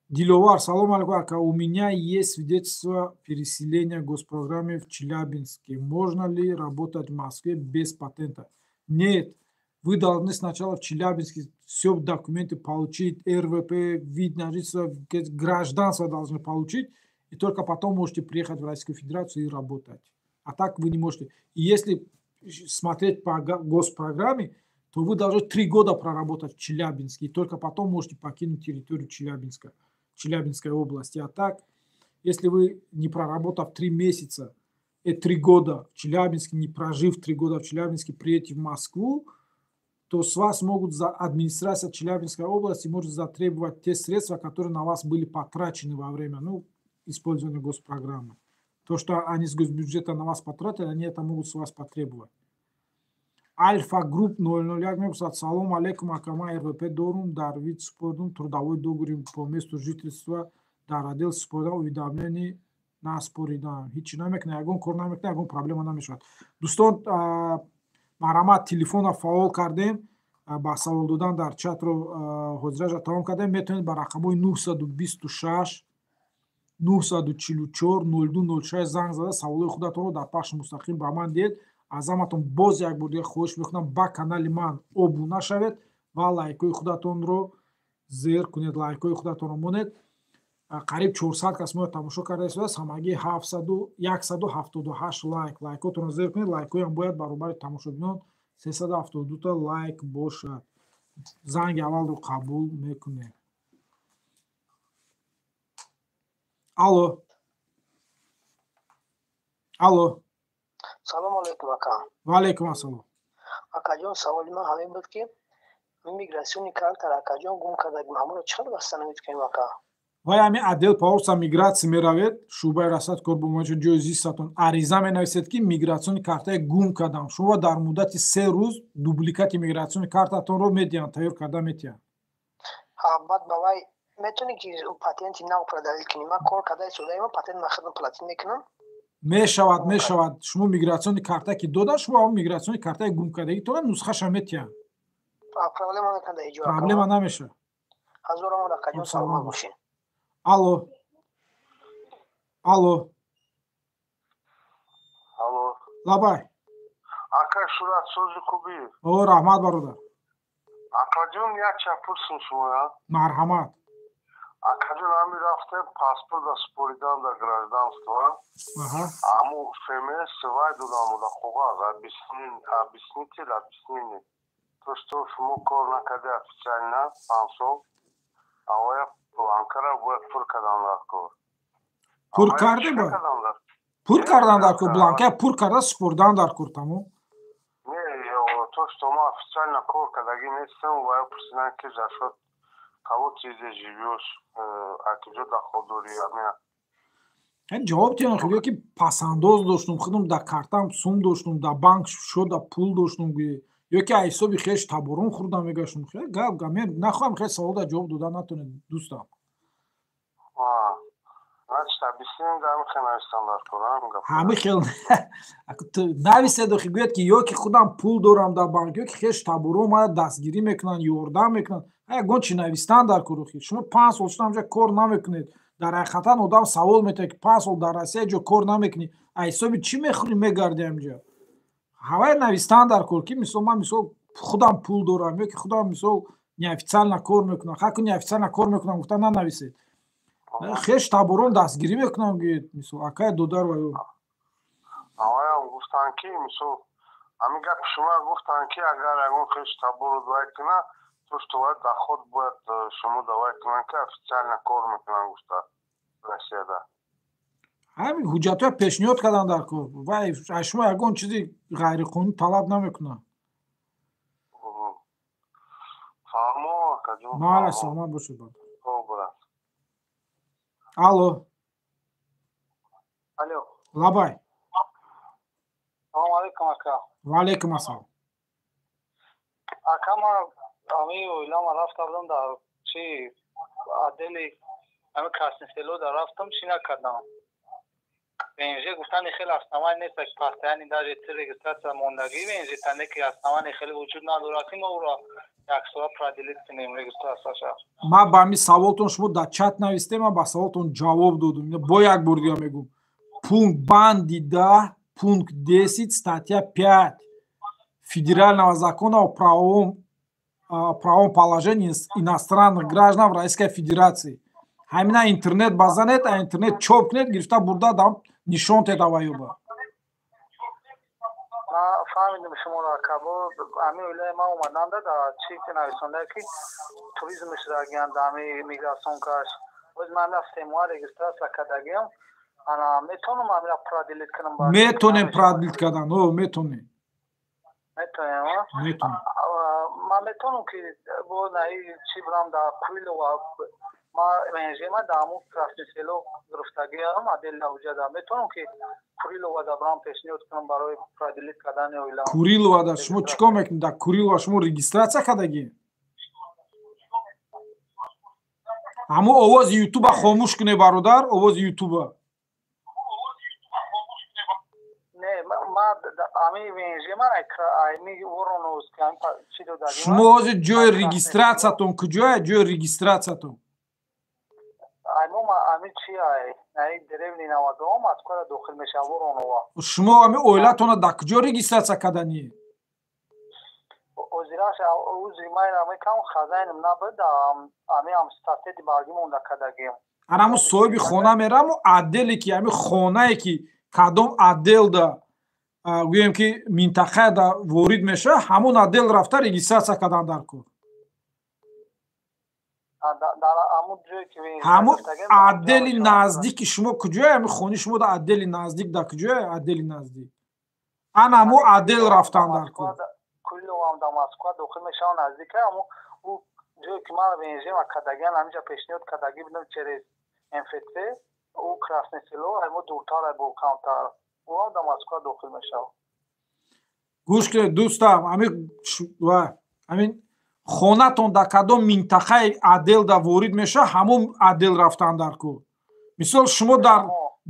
Диловар, салом алейкум ака, у меня есть свидетельство переселения госпрограмме в Челябинске. Можно ли работать в Москве без патента? Нет. Вы должны сначала в Челябинске все документы получить, РВП, вид на жительство, гражданство должны получить, и только потом можете приехать в Российскую Федерацию и работать. А так вы не можете. И если смотреть по госпрограмме, то вы должны 3 года проработать в Челябинске, и только потом можете покинуть территорию Челябинска, Челябинской области. А так, если вы не проработав 3 месяца, 3 года в Челябинске, не прожив 3 года в Челябинске, приедете в Москву, то с вас могут, администрация Челябинской области может затребовать те средства, которые на вас были потрачены во время, ну, использования госпрограммы. То, что они с госбюджета на вас потратили, они это могут с вас потребовать. Альфа Групп 00 мепурсад, салом алейкум ака, ма РВП дорум, дар вид супордум, трудовой договор по месту жительства дар отдел супордам, уведомление наспоридам. Ҳичи намекунад, ягон кор намекунад, ягон проблема намешавад. Дӯстон, марҳамат, телефонро фаъол кардем, ба савол додан дар чатро ҳозираҷа тамом кардем. Метавонед ба рақамҳои 926 944 0206 занг зада саволҳои худатонро дар пахши мустақим ба ман диҳед. Аз ҳаматон боз як бор дига хоҳиш мекунам, ба канали ман обуна шавед ва лайкҳои худатонро зер кунед, лайкҳои худатонро монед. Қариб 400 кас моро тамошо карда истодааст, ҳамагӣ 178 лайк. Лайкотонро зер кунед, лайкҳоям бояд баробари тамошобинон 372 та лайк бошад. Занги аввалро қабул мекунем. Алло. Алло. Салом алейкум ака. Ва алейкум ассалом. Акаҷон, саволи ман ҳамин буд, ки миграционный картаро акаҷон гум кардагим, ҳамонро чӣ хел восстановить кунем ака? Вай ҳамин отдел по вопросам миграции меравед, шӯъбаи расад кор бо муҳоҷирон, ҷои зистатон ариза менависед, ки миграционный картае гум кардам. Шумо дар муддати 3 рӯз дубликати миграционный картатонро медиҳанд, тайёр карда метиҳанд. Баъд ба вай метавонӣ ки патенти нав продлить кунӣ? Ман кор карда истодаам, патент ман худам платить мекунам. Мешавад, мешавад. Шумо миграционный карта ки додан, шумо ҳамон миграционный картаи гумкардагитонро нусхаша метиҳанд. Проблема накарда иҷо. Проблема намешавад. Ҳазорам акаҷон, саломат бошед. Алло. Алло. Алло. Лабай. Ака, шурат сози хуби. О, раҳмат, бародар. Акаҷон, як ча пурсим шумо. Марҳамат. Акаҷон, ҳами рафтем паспорта супоридан дар гражданство. Аму ФМС вай додам да коғаз, объяснитель, объяснение. То, что шумо кор накарди официально 5 сол, авая бланкара бояд пур кардан дар кор. Пур карде ба? Пур кардан дар кор, бланка пур карда супурдан дар кор, тамом. Не, то, что ма официально кор кардагӣ нестам, вая пурсидан, ки за счет кого ты здесь живешь, а куҷо доход дорӣ, ами Ҷавоб диҳам, хуб, ки пасандоз доштум, худам дар картам сум доштум, дар банк шода пул доштум, ё ки аз ҳисоби хеш таборон хӯрдам мегаштум. Гап гап, мен нахоҳам хел саволда ҷавоб дода натонед, дӯстам. Ҳамин хел нависед, охи гӯяд, ки ё ки худам пул дорам дар банк, ё ки хеш таборон мара дастгирӣ мекунанд, ёрдам мекунанд. Ягон чи навистан дар кор. Охи шумо 5 сол шуд ҳамҷа кор намекунед. Дар ҳақиқатан одам савол метавад, ки 5 сол дар Россия ҷо кор намекунӣ, аз ҳисоби чӣ мехӯрӣ, мегарди ҳамҷа? Ҳавай навистан дар кор, ки мисол ман мисол худам пул дорам, ё ки худам мисол неофициально кор мекунам. Ҳар ку неофициально кор мекунам гуфта нанависед. Хеш таборон дастгирӣ мекунам, гӯед мисол акай додар ва ё. Аваям гуфтанд, ки мисол ҳамин гапи шумо гуфтанд, ки агар ягон хеш таборо давай кунад, то что бояд доход бояд шумо давай кунанд, ки официально кор мекунанд, гуфта Россияда. Ҳамин ҳуҷҷатҳоя пешниҳод кардан дар кор. Вай аз шумо ягон чизи ғайриқонунӣ талаб намекунад. Акаҷон. Мала, саломат бошед. Хоб, брат. Алло. Алло. Лабай. Салому алейкум, ака. Ва алейкум ассалом. Ака, ман ами оилама рафта будам дар чи отдели ами Красное Село да, рафтам, чӣ накардам. ВНЖ гуфтани хеле основание нест, постоянный даже ти регистрация мондагӣ ВНЖ тане ки основание хеле вуҷуд надорад, ки мо ӯро яксола продлить кунем регистрацияша. Ман ба ҳамин саволтон, шумо дар чат навистем, ман ба саволтон ҷавоб додум. Бо як бор дига мегӯм: пункт банди 10, пункт 10, статья 5 Федерального закона о правовом положении иностранных граждан в Российской Федерации. Ҳамина интернет базанед, а интернет чоп кунед, гирифта бурда дам нишон теда ваюба. Фаҳмидем шуморо, ака. Бо ҳами оилаи ман омаданда, дар чи нависонда, ки туризм шудагиянд, ҳами миграционкаш. Боз ман 3 моҳ регистрация кардагиам, ана метавонам ҳамира продлить кунам? Метонем продлить кардан, о, метонем. Метонем? Метонем. Ман метавонам ки бо наи чи бурам дар Курилова? Ма ВНЖ ма дар ҳамун Красное Село гирифтагиам, отдел уҷада. Метавонам ки Курилова да бурам, пешниҳод кунам барои продлить кардани оила? Курилова да шумо чӣ кор мекунед? Дар Курилова шумо регистрация кардагӣ? Ҳамун овози Ютуба хомӯш куне, бародар, овози Ютуба. Шумо ҳозир ҷои регистратсиятон куҷоя, ҷои регистратсиятон? Шумо ҳами оилатонро дар куҷо регистратсия карданӣ? Ана ҳамун соҳиби хона мераму отделе ки ҳами хонае ки кадом отделда, гӯем ки минтақада ворид мешавад, ҳамон отдел рафта регистратсия кардан дар кор. Ҳамун отдели наздики шумо куҷое? Ҳами хони шумо да отдели наздик дар куҷое? Отдели наздик ана ҳамун отдел рафтан дар кор. Ҷое ки ман ВНЖ кардагиан, ҳаминҷа пешниҳод кардагӣ будам через МФЦ, ӯ Красное Село мо дуртар бо камтар, ӯам дар Москва дохил мешавад. Гӯш кунед, дӯстам, ҳамин хонатон дар кадом минтақаи отделда ворид мешавад, ҳамон отдел рафтан дар кор. Мисол, шумо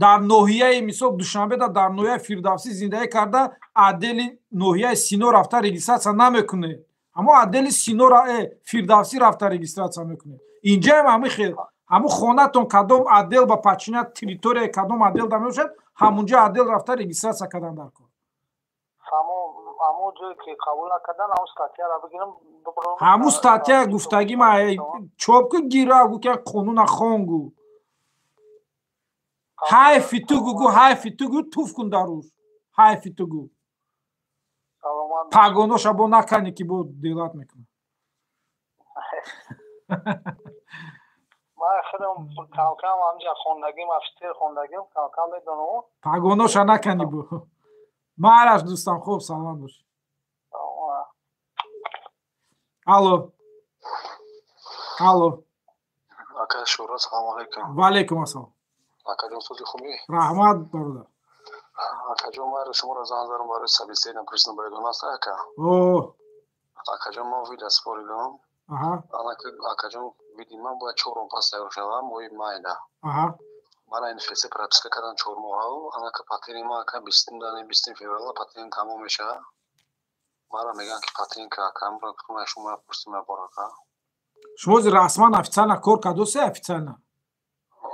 дар ноҳияи, мисол, Душанбеда дар ноҳияи Фирдавсӣ зиндагӣ карда, отдели ноҳияи Сино рафта регистратсия намекунед, ҳамон отдели Сино, Фирдавсӣ рафта регистратсия мекунед. Инҷаам ҳамин хел, ҳамун хонатон кадом отдел ба подчинят территорияи кадом отдел да мебошад, ҳамунҷо отдел рафта регистратсия кардан дар кор. Ҳамун статья гуфтагӣ ма чоп ку, гира, гу ки қонуна хон, гу ҳайфи ту, гу, гу ҳайфи ту, гу туф кун дар рӯз, ҳайфи ту, гу пагоноша бо накани ки бо делат мекунад. Ман худам камкам ҳамҷа хондагим, офитсер хондагим, камкам медонам. Пагоноша накани бо. Мараш, дӯстам, хуб, саломат бош. Алло, алло. Ака Шура, салому алейкум. Ва алейкум ассалом. Акаҷон, сози хубӣ? Раҳмат, бародар. Акаҷон, ман шуморо занг задам барои собеседование, пурсидам барои дон аст, ака. Акаҷон, ман вида споридам. Акаҷон, види ман бояд 4 моҳ пас тайёр шавам, моҳи майда. Мара НФЦ прописка кардан 4 моҳав, анака патени ман, ака, 20 феврала патент тамом мешавад. Мара мегӯянд ки патент ка, ака, гуфтам шумо пурсидам бор, ака. Шумо расман, официально кор кардосе, официально?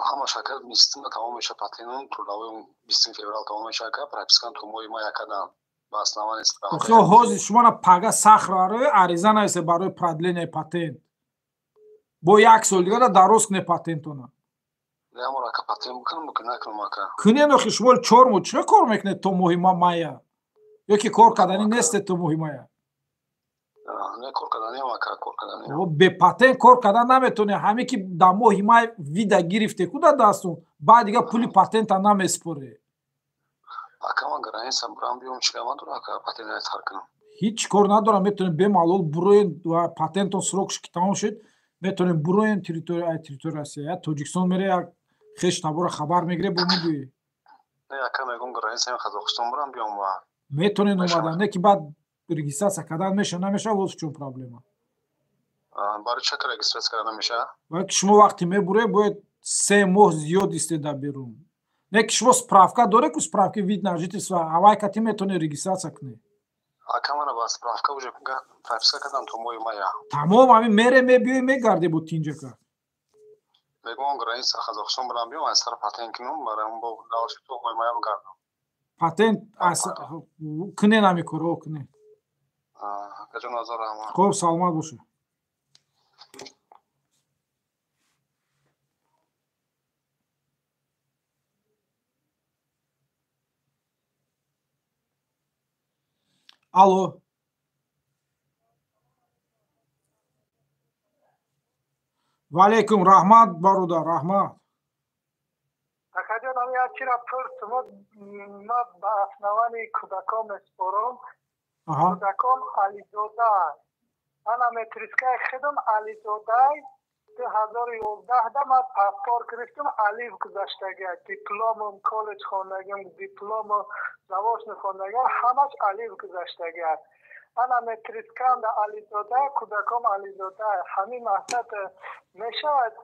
Ҳамаш, ака, 20-ма тамом мешавад патентон, трудовой 20 феврал тамом мешавад, ака, пропискан то моҳи май акадан. Ба основании Охи, ҳозир шумо на пага сахро ариза нависе барои продление патент. Бо як сол дигар дароз куне патентона. Кунен, охи, шумо 4 моҳ чиро кор мекунед то моҳи мая? Ё ки кор карданӣ нестед то моҳи мая? Бепатент кор кардан наметонед. Ҳаме ки дар моҳи май вида гирифте ку дар дастон, баъд дигар пули патента намеспоред. Ҳеҷ кор надорам, метавонед бемалол буроед ва патентон срокш ки тамом шуд. Метавонем буроем территорияи Россия. Я Тоҷикистон мере, як хеш табора хабар мегире, бо мебиёӣ. Не, ака, мегум границаи Қазоқистон бурам, биём ва. Метавонед омадан, не ки баъд регистрация кардан меша, намеша, вот в чём проблема. Барои чӣ регистрация кардан намеша? Барои ки шумо вақте мебуре, бояд 3 моҳ зиёд истеда берун. Не ки шумо справка доре ку, справки вид на жительство, авай кати метавонед регистрация кунед. Ака, мана ба справка уже прописка кардам то моҳи мая. Тамом, ҳамин мере, мебиёй, мегарде бо тинҷака. Мегӯям граница Қазоқистон бурам, биём, аз сар патент кунам, барам бо дальше то моҳи мая бигардам. Патент аз кунен ҳамин корҳо кунен. Акаҷон, азор раҳмат. Хуб, саломат бошед. Алло. Ва алейкум, раҳмат, бародар, раҳмат. Акаҷон, ами як чира пурсум, ма ба основании кӯдаком меспорам. Кӯдаком Ализода. Ана метрискаи худам Ализодай 2011 ма паспорт гирифтам, Алиф гузаштага. Дипломам, коллеҷ хондагим, диплому заочно хондагим, ҳамаш Алиф гузаштага. Ана метрискам да Ализода, кӯдаком Ализода. Ҳамин мақсад мешавад,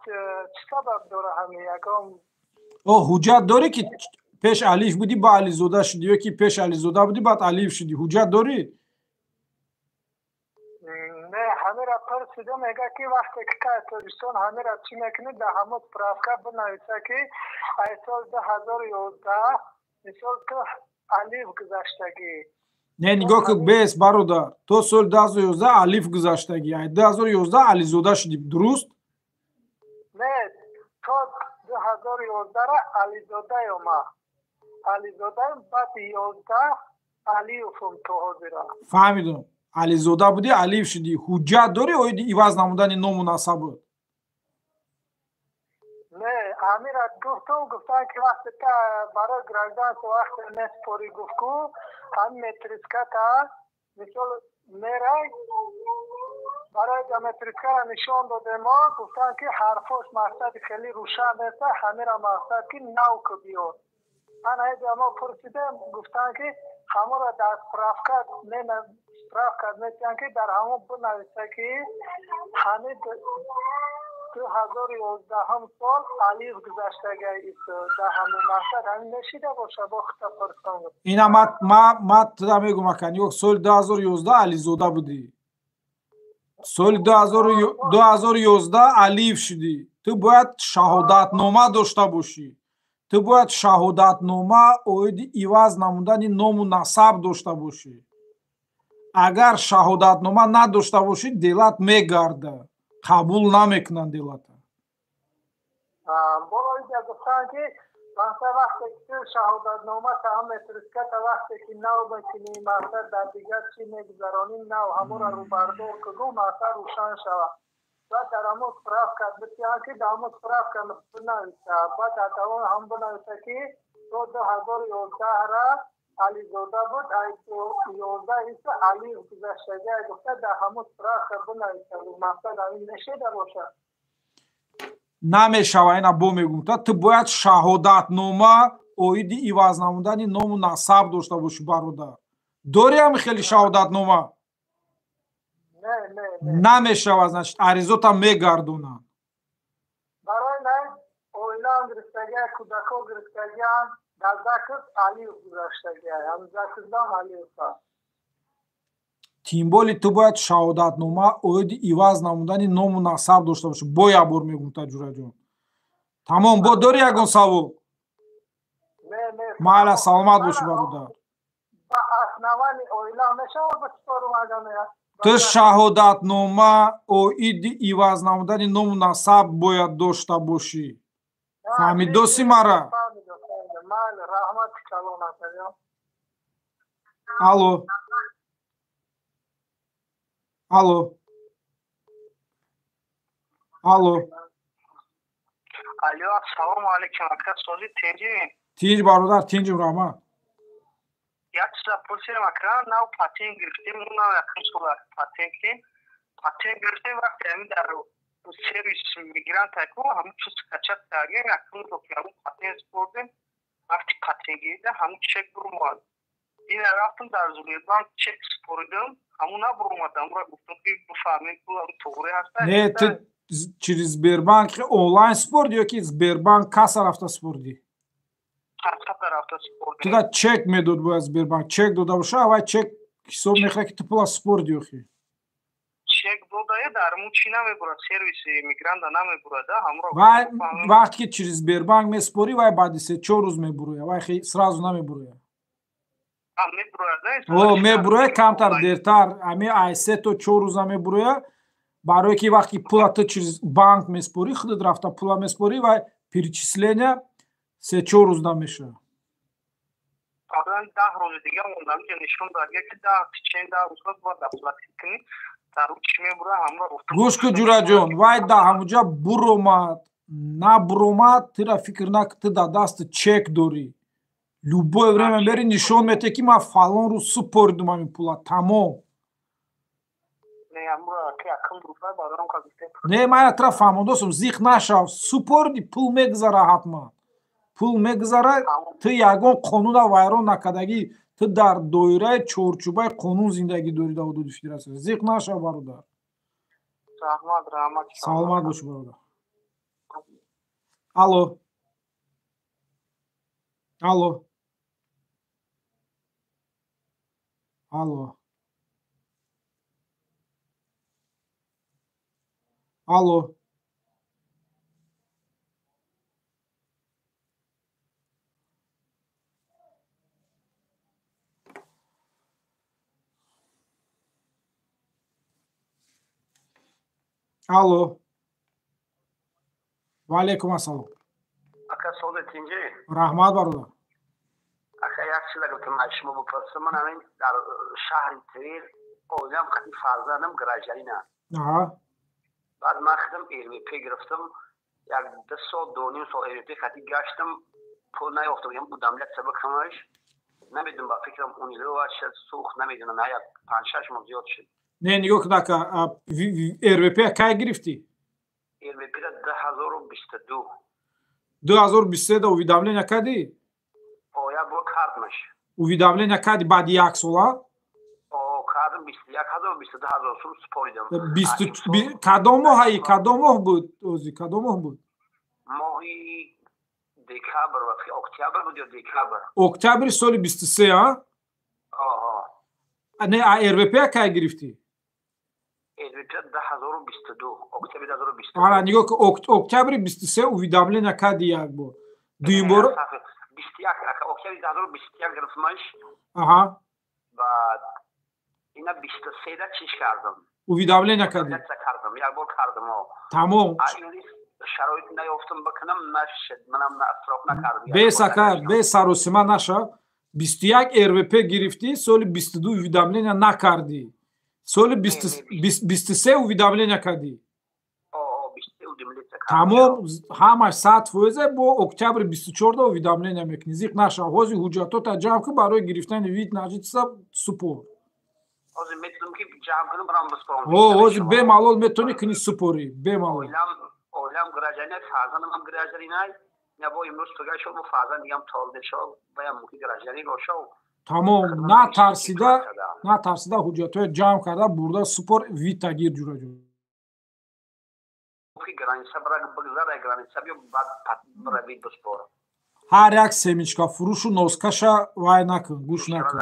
чӣ сабаб дора ҳамин ягон? О, ҳуҷҷат дорӣ ки пеш Алиф будӣ, ба Ализода шудӣ, ё ки пеш Ализода будӣ, баъд Алиф шудӣ? Ҳуҷҷат дорӣ? Не, ҳамира пурсида, мега ки вақте ки ка Тоҷикистон ҳамира чӣ мекунӣ, дар ҳамон справка бинависа ки аз соли 2011 мисол ту Алиф гузаштагӣ. Не, нигоҳ кун, бес, бародар, то соли 2011 Алиф гузаштагӣ, ай 2011 Ализода шудӣ, дуруст? Не, то 2011 Ализодаём ма. Ализодаем, баъд 11 Алиевум то ҳозира. Фаҳмидум. Ализода будӣ, Алиев шудӣ. Ҳуҷҷат дорӣ оиди иваз намудани ному насабот? Не, ҳамира гуфтум, гуфтанд ки вақте та барои гражданство вақте меспорӣ, гуфт ку ҳамин метриската мисол мерай, барои метрискара нишон додем мо, гуфтанд ки ҳарфош мақсади хеле рӯшан нест, ҳамира мақсад ки нав ку биёр. Ана ҳеҷа мо пурсидем, гуфтанд ки ҳамонро дар справка справка метиҳанд ки дар ҳамон бинависа ки ҳамин 2011 сол Алиф гузаштага дар ҳамон мақсад ҳамин мешида боша, бо хута пурсам. Ина ма туда мегум, ака, нигоҳ, соли 2011 Ализода будӣ, соли 2011 Алиф шудӣ. Ту бояд шаҳодатнома дошта бошӣ. Ту бояд шаҳодатнома оиди иваз намудани ному насаб дошта бошӣ. Агар шаҳодатнома надошта бошӣ, делат мегарда, қабул намекунанд делата. Боло иҷа гуфтанд ки мақсад вақте ки ту шаҳодатнома таам метриската вақте ки нав мекунӣ, мақсад дар дигар чӣ мегузаронӣ, нав ҳамонро рӯбардор куну, мақсад рӯшан шавад. Баъд дар ҳамон справка битиҳанд ки дар ҳамон справка бинависа, баъд дар давом ҳам бинависа ки то 2011 Ализода буд, ай 11 иса Алиев гузаштага, гуфта дар ҳамон справка бинависа. Мақсад ҳамин мешида бошад? Намешава, ина бо мегум, та ту бояд шаҳодатнома оиди иваз намудани ному насаб дошта бошӣ, бародар. Дорӣ ҳами хеле шаҳодатнома? Не, не. Намешава, значит, аризота мегардонанд. Барои най оилаам гирифтагия, кӯдако гирифтагиам, дар закс Алиев гузаштагия, ҳам заксдам Алиев. Тем более ту бояд шаҳодатнома оиди иваз намудани ному насаб дошта бошӣ. Бо як бор мегум, та ҷураҷон. Тамом, бо дорӣ ягон савол? Не, не. Майла, саломат бошӣ, бародар. Ба основании оила мешавад ба читорум агар Ту шаҳодатнома оиди иваз намудани ному насаб бояд дошта бошӣ. Фаҳмидоси мара? Майли, раҳмати калон, акаҷон. Алло. Алло. Алло. Алло, ассалому алейкум, ака, сози тинҷи? Тинҷ, бародар, тинҷим, раҳмат. Як чиза пурсидам, ака, нав патент гирифтем, мо нав якум сола патент гирифтем. Патент гирифтем, вақте ҳамин дар Сервис мигрант ку ҳамун чиз скачать кардем, акнун ки ҳамун патент спордем, вақти патентгирида ҳамун чек бурумад. Ина рафтам дар Сбербанк чек споридам, ҳамун набуромад. Ҳамура гуфтам ки бифаҳмем ку туғри ҳаста. Не, ту через Сбербанк онлайн спорди ё ки Сбербанк касса рафта спорди? Касса рафта спордем. Туда чек медод бояд Сбербанк, чек дода боша, авай чек ҳисоб мехӯрад ки ту пула спорди охи. Чек додая дар мун чӣ намебурад, сервиси мигранта намебурад, ҳамро. Вай вақте ки через Сбербанк меспорӣ, вай баъди 3-4 рӯз мебурояд, вай сразу намебурояд. О, мебурояд камтар дертар, ами ай 3 то 4 рӯза мебурояд, барое ки вақте пула ту через банк меспорӣ, худат рафта пула меспорӣ, вай перечисления 3-4 рӯз намешавад. Баъдан 10 рӯзи дига мондам, ки нишон дод ки 10 10 рӯз бояд оплатить кунӣ. Гӯш кун, Ҷураҷон, вай да ҳамуҷа буромад, набуромад, тира фикр накун, ту дар дасти чек дорӣ. Любое время мери нишон метиҳӣ ки ман фалон рӯз супоридум ҳамин пула, тамом. Не, ман тира фаҳмондосум, зиқ нашав, супориди, пул мегузара ҳатман. Пул мегузара, ту ягон қонуна вайрон накардагӣ, ту дар доираи чорчӯбаи қонун зиндагӣ дорӣ дар ҳудуди федератсия. Зиқ нашав, бародар. Раҳмат, раҳмат. Саломат бош, бародар. Алло. Алло. Алло. Алло. Алло. Ва алейкум ассалом. Ака, соли тинҷӣ? Раҳмат, бародар. Ака, як чиза гуфтам аз шумо бипурсам. Ман ҳамин дар шаҳри Твер оилам қати фарзандам гражданина. Баъд ман худам РВП гирифтам, як 2 сол, 2.5 сол РВП қати гаштам, пул наёфтам, ям удамлятса бикунамаш. Намедонам, ба фикрам унилова шуд, сӯхт, намедонам, як 5-6 моҳ зиёд шуд. Не, нигоҳ кун, ака, РВП кай гирифтӣ? РВП-ра 2022. 2023 да уведомления кардӣ? О, як бор кардмаш. Уведомления кардӣ баъди як сола? О, кардам, 21 000, 22 000 сум супоридам. Кадом моҳ, кадом моҳ буд? Ози кадом моҳ буд? Моҳи декабр, октябр буд ё декабр? Октябри соли 23, а? Оҳо. Не, а РВП кай гирифтӣ? РВП 2022, октябри 2022. Ана, нигоҳ кун, октябри 23 уведомления кардӣ як бор. Дуюм бор 21, октябри 2021 гирифтмаш. Аҳа. Баъд ина 23 да чиш кардам. Уведомления кардӣ? Кардам, як бор кардам, о. Тамом. Шароит наёфтам бикунам, нашид, манам исроф накардам. Бес ака, бес саросима нашав. 21 РВП гирифтӣ, соли 22 уведомления накардӣ. Соли 23 уведомления кардӣ. Тамом, ҳамаш 100% бо октябри 24 да уведомления мекунӣ. Зиқ нашав, ҳозир ҳуҷҷатота ҷамъ кун барои гирифтани вид на жительство супор. Ҳозир метавонам ки ҷамъ кунам, барам бисупорам. О, ҳозир бемалол метавонӣ кунӣ супорӣ, бемалол. Оилам гражданин, фарзандам ҳам гражданин ай. Не, бо имрӯз тугай шуд, бо фарзанд дигам толиб шуд, баям мумкин гражданин бошад. Тамом, натарсида ҳуҷҷатҳоя ҷамъ карда бурда супор, вита гир, Ҷураҷон. Ҳар як семечка фурӯшу носкаша вай накун, гӯш накун.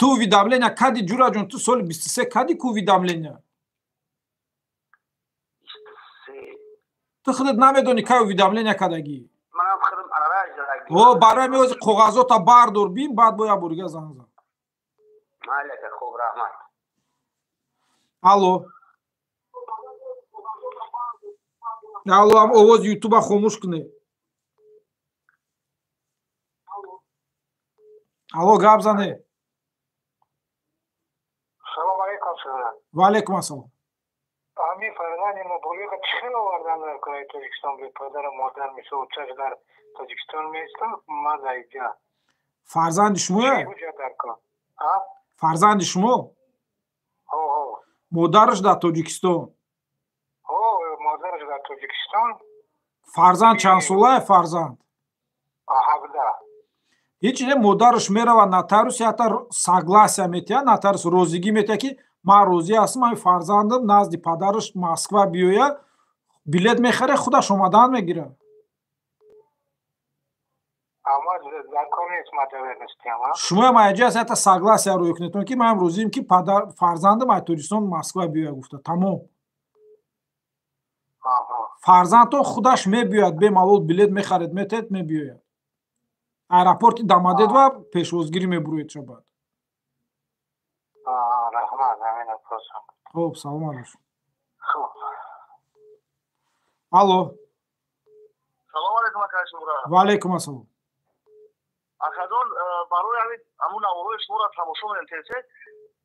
Ту уведомления кардӣ, Ҷураҷон, ту соли 23 кардӣ ку уведомления? Ту худат намедонӣ кай уведомления кардагӣ. О, барои меози коғазота бардор, бин, баъд бо як борига занг зан. Алло. Алло, ам овози ютуба хомӯш кунед. Алло, гап зане. Салом алейкум, сиза. Ва алейкум ассалом. Ҳамин фарзанди ноболиға чӣ хел овардан дар кораи Тоҷикистон? Бе падару модар, мисол, чаш дар Тоҷикистон меистад, ман дар иҷа. Фарзанди шумоя? Фарзанди шумо? Ҳо. Модараш дар Тоҷикистон? Ҳо, модараш дар Тоҷикистон. Фарзанд чанд солае фарзанд? 17. Ҳеҷ не, модараш меравад нотариус, ята согласия метиҳад, нотариус розигӣ метиҳад, ки ман розӣ ҳастам, ҳамин фарзандам назди падараш Москва биёяд, билет мехарад, худаш омадан мегирад. Шумоям айҷа ята согласия рӯй кунедтон, ки манам розием, ки фарзандам аз Тоҷикистон Москва биёяд гуфта. Тамом. Фарзандтон худаш мебиёяд, бемалол билет мехаред, метиҳед, мебиёяд. Аэропорти Домодедово пешвозгирӣ мебуроед шабад. Хуб, саломат бошед. Алло. Салом алейкум, акаи Шумура. Ва алейкум ассалом. Акаҷон, барои ҳамин ҳамун наворҳои шуморо тамошо менем тесе,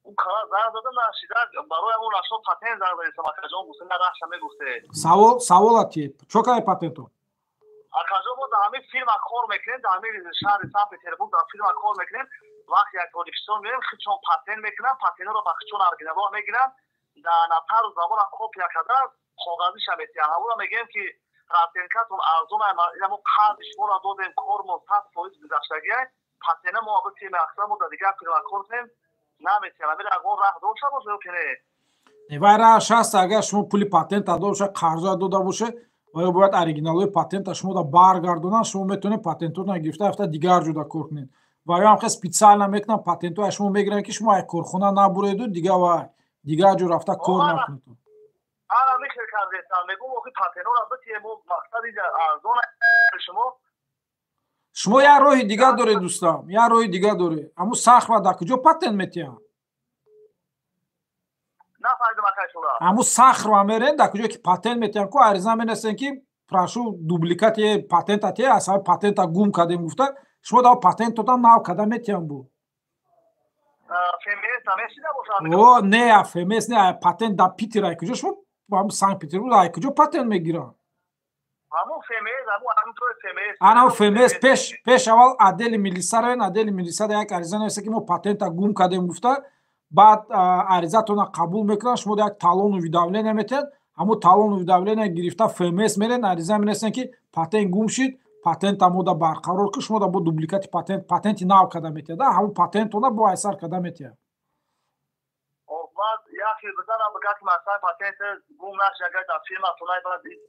ӯ кала занг задам, нашида, барои ҳамун нашо патент занг задистам, акаҷон, гуфте, на рахша мегуфте. Савол, савола ти, чо кай патенто? Акаҷон, мо дар ҳамин фирма кор мекунем, дар ҳамин шаҳри Санкт-Петербург дар фирма кор мекунем. Вақте як Тоҷикистон меоем, худшон патент мекунанд, патентҳоро ба худшон оригиналҳо мегиранд, дар нотариус забона копия карда, коғазиша метиҳанд. Ҳамонро мегӯем, ки расценкатон арзон, мо қарзи шуморо додем, кормон 100% гузаштагиа, патента мо аб фирма аксар мо дар дигар фирма кор кунем, наметиҳанд. Ҳамин ягон раҳ дошта бошад ё ки не? Не, вай раҳаш ҳаст, агар шумо пули патента дода бошед, қарзоя дода бошед, ва ё бояд оригиналҳои патента шуморо баргардонанд, шумо метавонед патентҳоро гирифта рафта дигар ҷода кор кунед. Ва ё ҳам хел специально мекунанд, патентҳоя шумо мегиранд, ки шумо ай корхона набуреду дигар вай дигар ҷо рафта кор накунед. Ана мехел кардестам, мегӯм, охи патентҳоро битиҳем, мо мақсади арзон шумо. Шумо як роҳи дигар доред, дӯстам, як роҳи дигар доред. Ҳамун сахва дар куҷо патент метиҳанд? Нафаҳмидам, акаи Шура. Ҳамун сахрва мерен, дар куҷое ки патент метиҳанд, ку ариза менависен, ки прошу дубликати патента те, аз ҳамин патента гум кардем гуфта, шумо дар патентотан нав карда метиҳанд бу. ФМС намешида бошад? О, не, ФМС не, патент дар Питер, ай куҷо шумо Санкт-Петербург ай куҷо патент мегиранд? Ҳамун ФМС, ҳамун тои ФМС. Ана ФМС пеш аввал отдели милиса равен, отдели милиса як ариза нависа, ки мо патента гум кардем гуфта, баъд аризатонро қабул мекунанд, шумо як талон уведомления метиҳанд, ҳамун талон уведомления гирифта ФМС мерен, ариза менависанд, ки патент гум шид, патента мода барқарор кун, шумо бо дубликати патент, патенти нав карда метиҳад, ҳамун патентона бо айсар карда метиҳад.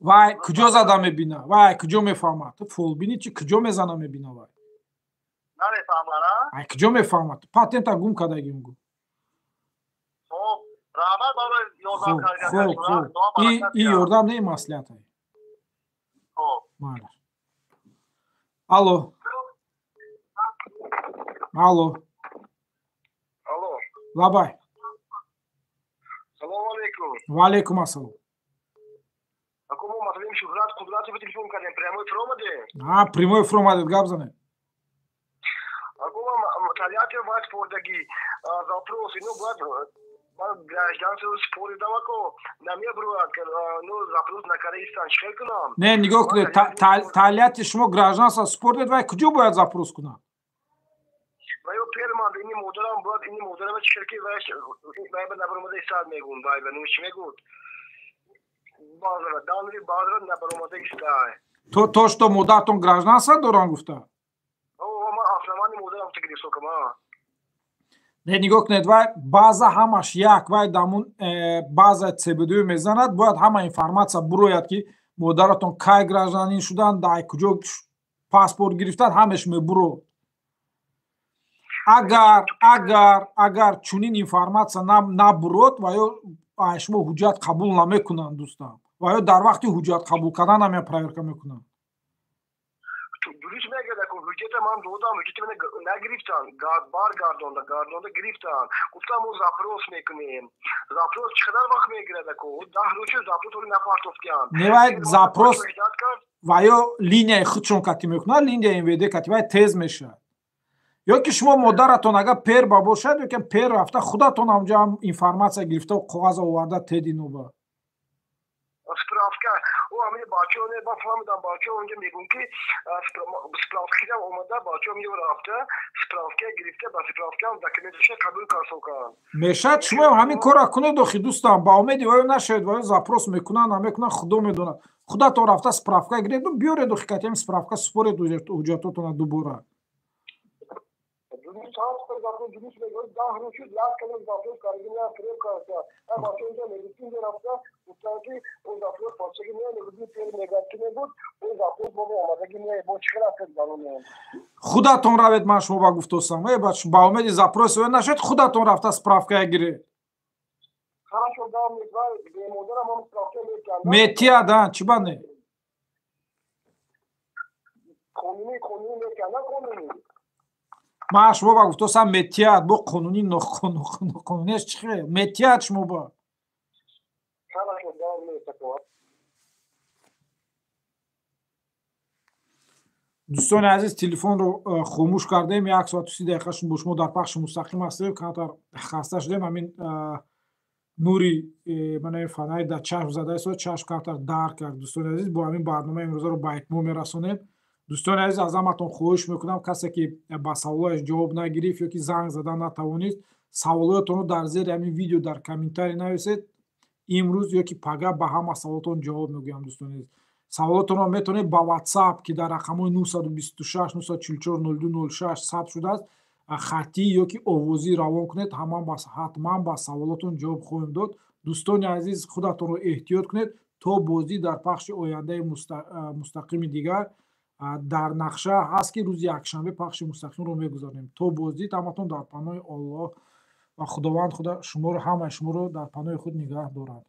Вай куҷо зада мебина? Вай куҷо мефаҳмад? Ту фолбини чи куҷо мезана мебина вай? Ай куҷо мефаҳмад? Патента гум кардагим гу. Хуб, и ёрдам не, маслиҳат. Майли. Алло. Алло. Алло. Лабай. Салом алейкум. Ва алейкум ассалом. Ако мо масалан Шуҳрат Қудратов телефон кардем, прямой эфир омадем? А, прямой эфир омадед, гап занед. Ако мо Тольятти вай спордаги запрос, ино бояд ман гражданство споридам, ако намебруяд, ну запрос накарда истан, чӣ хел кунам? Не, нигоҳ кунед, Тольятти шумо гражданство спордед, вай куҷо бояд запрос кунад? Ва ё перманд, ини модарам бояд, ини модарам чӣ хел ки вай ба набаромада истад мегӯн, вай ба ну чӣ мегӯд? Баъзра данри баъзра набаромада истай. То что модартон гражданство доран гуфта? О, ман основани модарам гирифтокам, а. Не, нигоҳ кунед, вай база ҳамаш як, вай дамун база ЦБД мезанад, бояд ҳама информатсия бурояд, ки модаратон кай гражданин шуданд, дар куҷо паспорт гирифтанд, ҳамаш мебуро. Агар чунин информатсия набурод, ва ё шумо ҳуҷҷат қабул намекунанд, дӯстам, ва ё дар вақти ҳуҷҷат қабул кардан ҳам я проверка мекунанд. Дуруст мегӯяд, ако ҳуҷҷата ман додам, ҳуҷҷата мана нагирифтанд, баргардонда, гардонда гирифтанд. Гуфтам, мо запрос мекунем. Запрос чӣ қадар вақт мегирад, ако? 10 рӯз шуд, запрос оли напартофтиянд. Не, вай запрос ва ё линияи худшон кати мекунад, линияи МВД кати, вай тез мешавад. Ё ки шумо модаратон агар перба бошад, ё ки пер рафта худатон ҳамҷо ҳам информатсия гирифта, коғаз оварда тединоба. Справка. О, Ҳамин бачаҳо не, ман фаҳмидам, бачаҳо онҷо мегӯм, ки справка омада, бачаҳо меё рафта справка гирифта, ба справка документаша қабул карсон карданд. Мешад, шумо ҳамин корро кунед. Охи, дӯстам, ба умеди ваё нашавед. Ваё запрос мекунанд, намекунанд, худо медонад. Худатон рафта справка гиреду биёред. Охи, катиам справка супоред ҳуҷҷатотона дубора. 10 рӯз шуд, як калом запрос кардагӣ, фиреб карда. Бачаҳо инҷо мегӯд, инҷо рафта гуфтанд, ки он запрос пачаги не, мегӯд, мегӯяд, ки мегӯд, он запрос бобо омадагӣ не, бо чӣ хел рафтед баронем? Худатон равед, ман шумо ба гуфтосам. Ба умеди запрос нашавед, худатон рафта справка гиред. Метиҳад, а чӣ ба не? Қонунӣ, қонунӣ мекард, қонунӣ. Ман шумо ба гуфтосам, метиҳад. Бо қонунӣ, ноқонунияш чӣ хел метиҳад шумо ба? Дӯстони азиз, телефонро хомӯш кардем. 1 соату 30 дақиқа бо шумо дар пахши мустақим ҳастем. Камтар хаста шудем. Ҳамин нури мана фонари дар чашм зада истода, чашм камтар дард кард. Дӯстони азиз, бо ҳамин барномаи имрӯзаро ба итмом мерасонем. Дӯстони азиз, аз ҳаматон хоҳиш мекунам, касе ки ба саволояш ҷавоб нагирифт ё ки занг зада натавонист, саволоятонро дар зери ҳамин видео дар комментарий нависед. Имрӯз ё ки пага ба ҳама саволотон ҷавоб мегӯям. Дӯстони азиз, саволотонро метавонед ба WhatsApp, ки дар рақамҳои 926 944 02 06 сабт шудааст, хаттӣ ё ки овозӣ равон кунед. Ҳатман ба саволотон ҷавоб хоҳем дод. Дӯстони азиз, худатонро эҳтиёт кунед. То боздид дар пахши ояндаи мустақими дигар. Дар нақша ҳаст, ки рӯзи якшанбе пахши мустақимро мегузаронем. То боздид, ҳаматон дар паноҳи Оллоҳ ва Худованд. Худо шуморо, ҳамаи шуморо дар паноҳи худ нигаҳ дорад.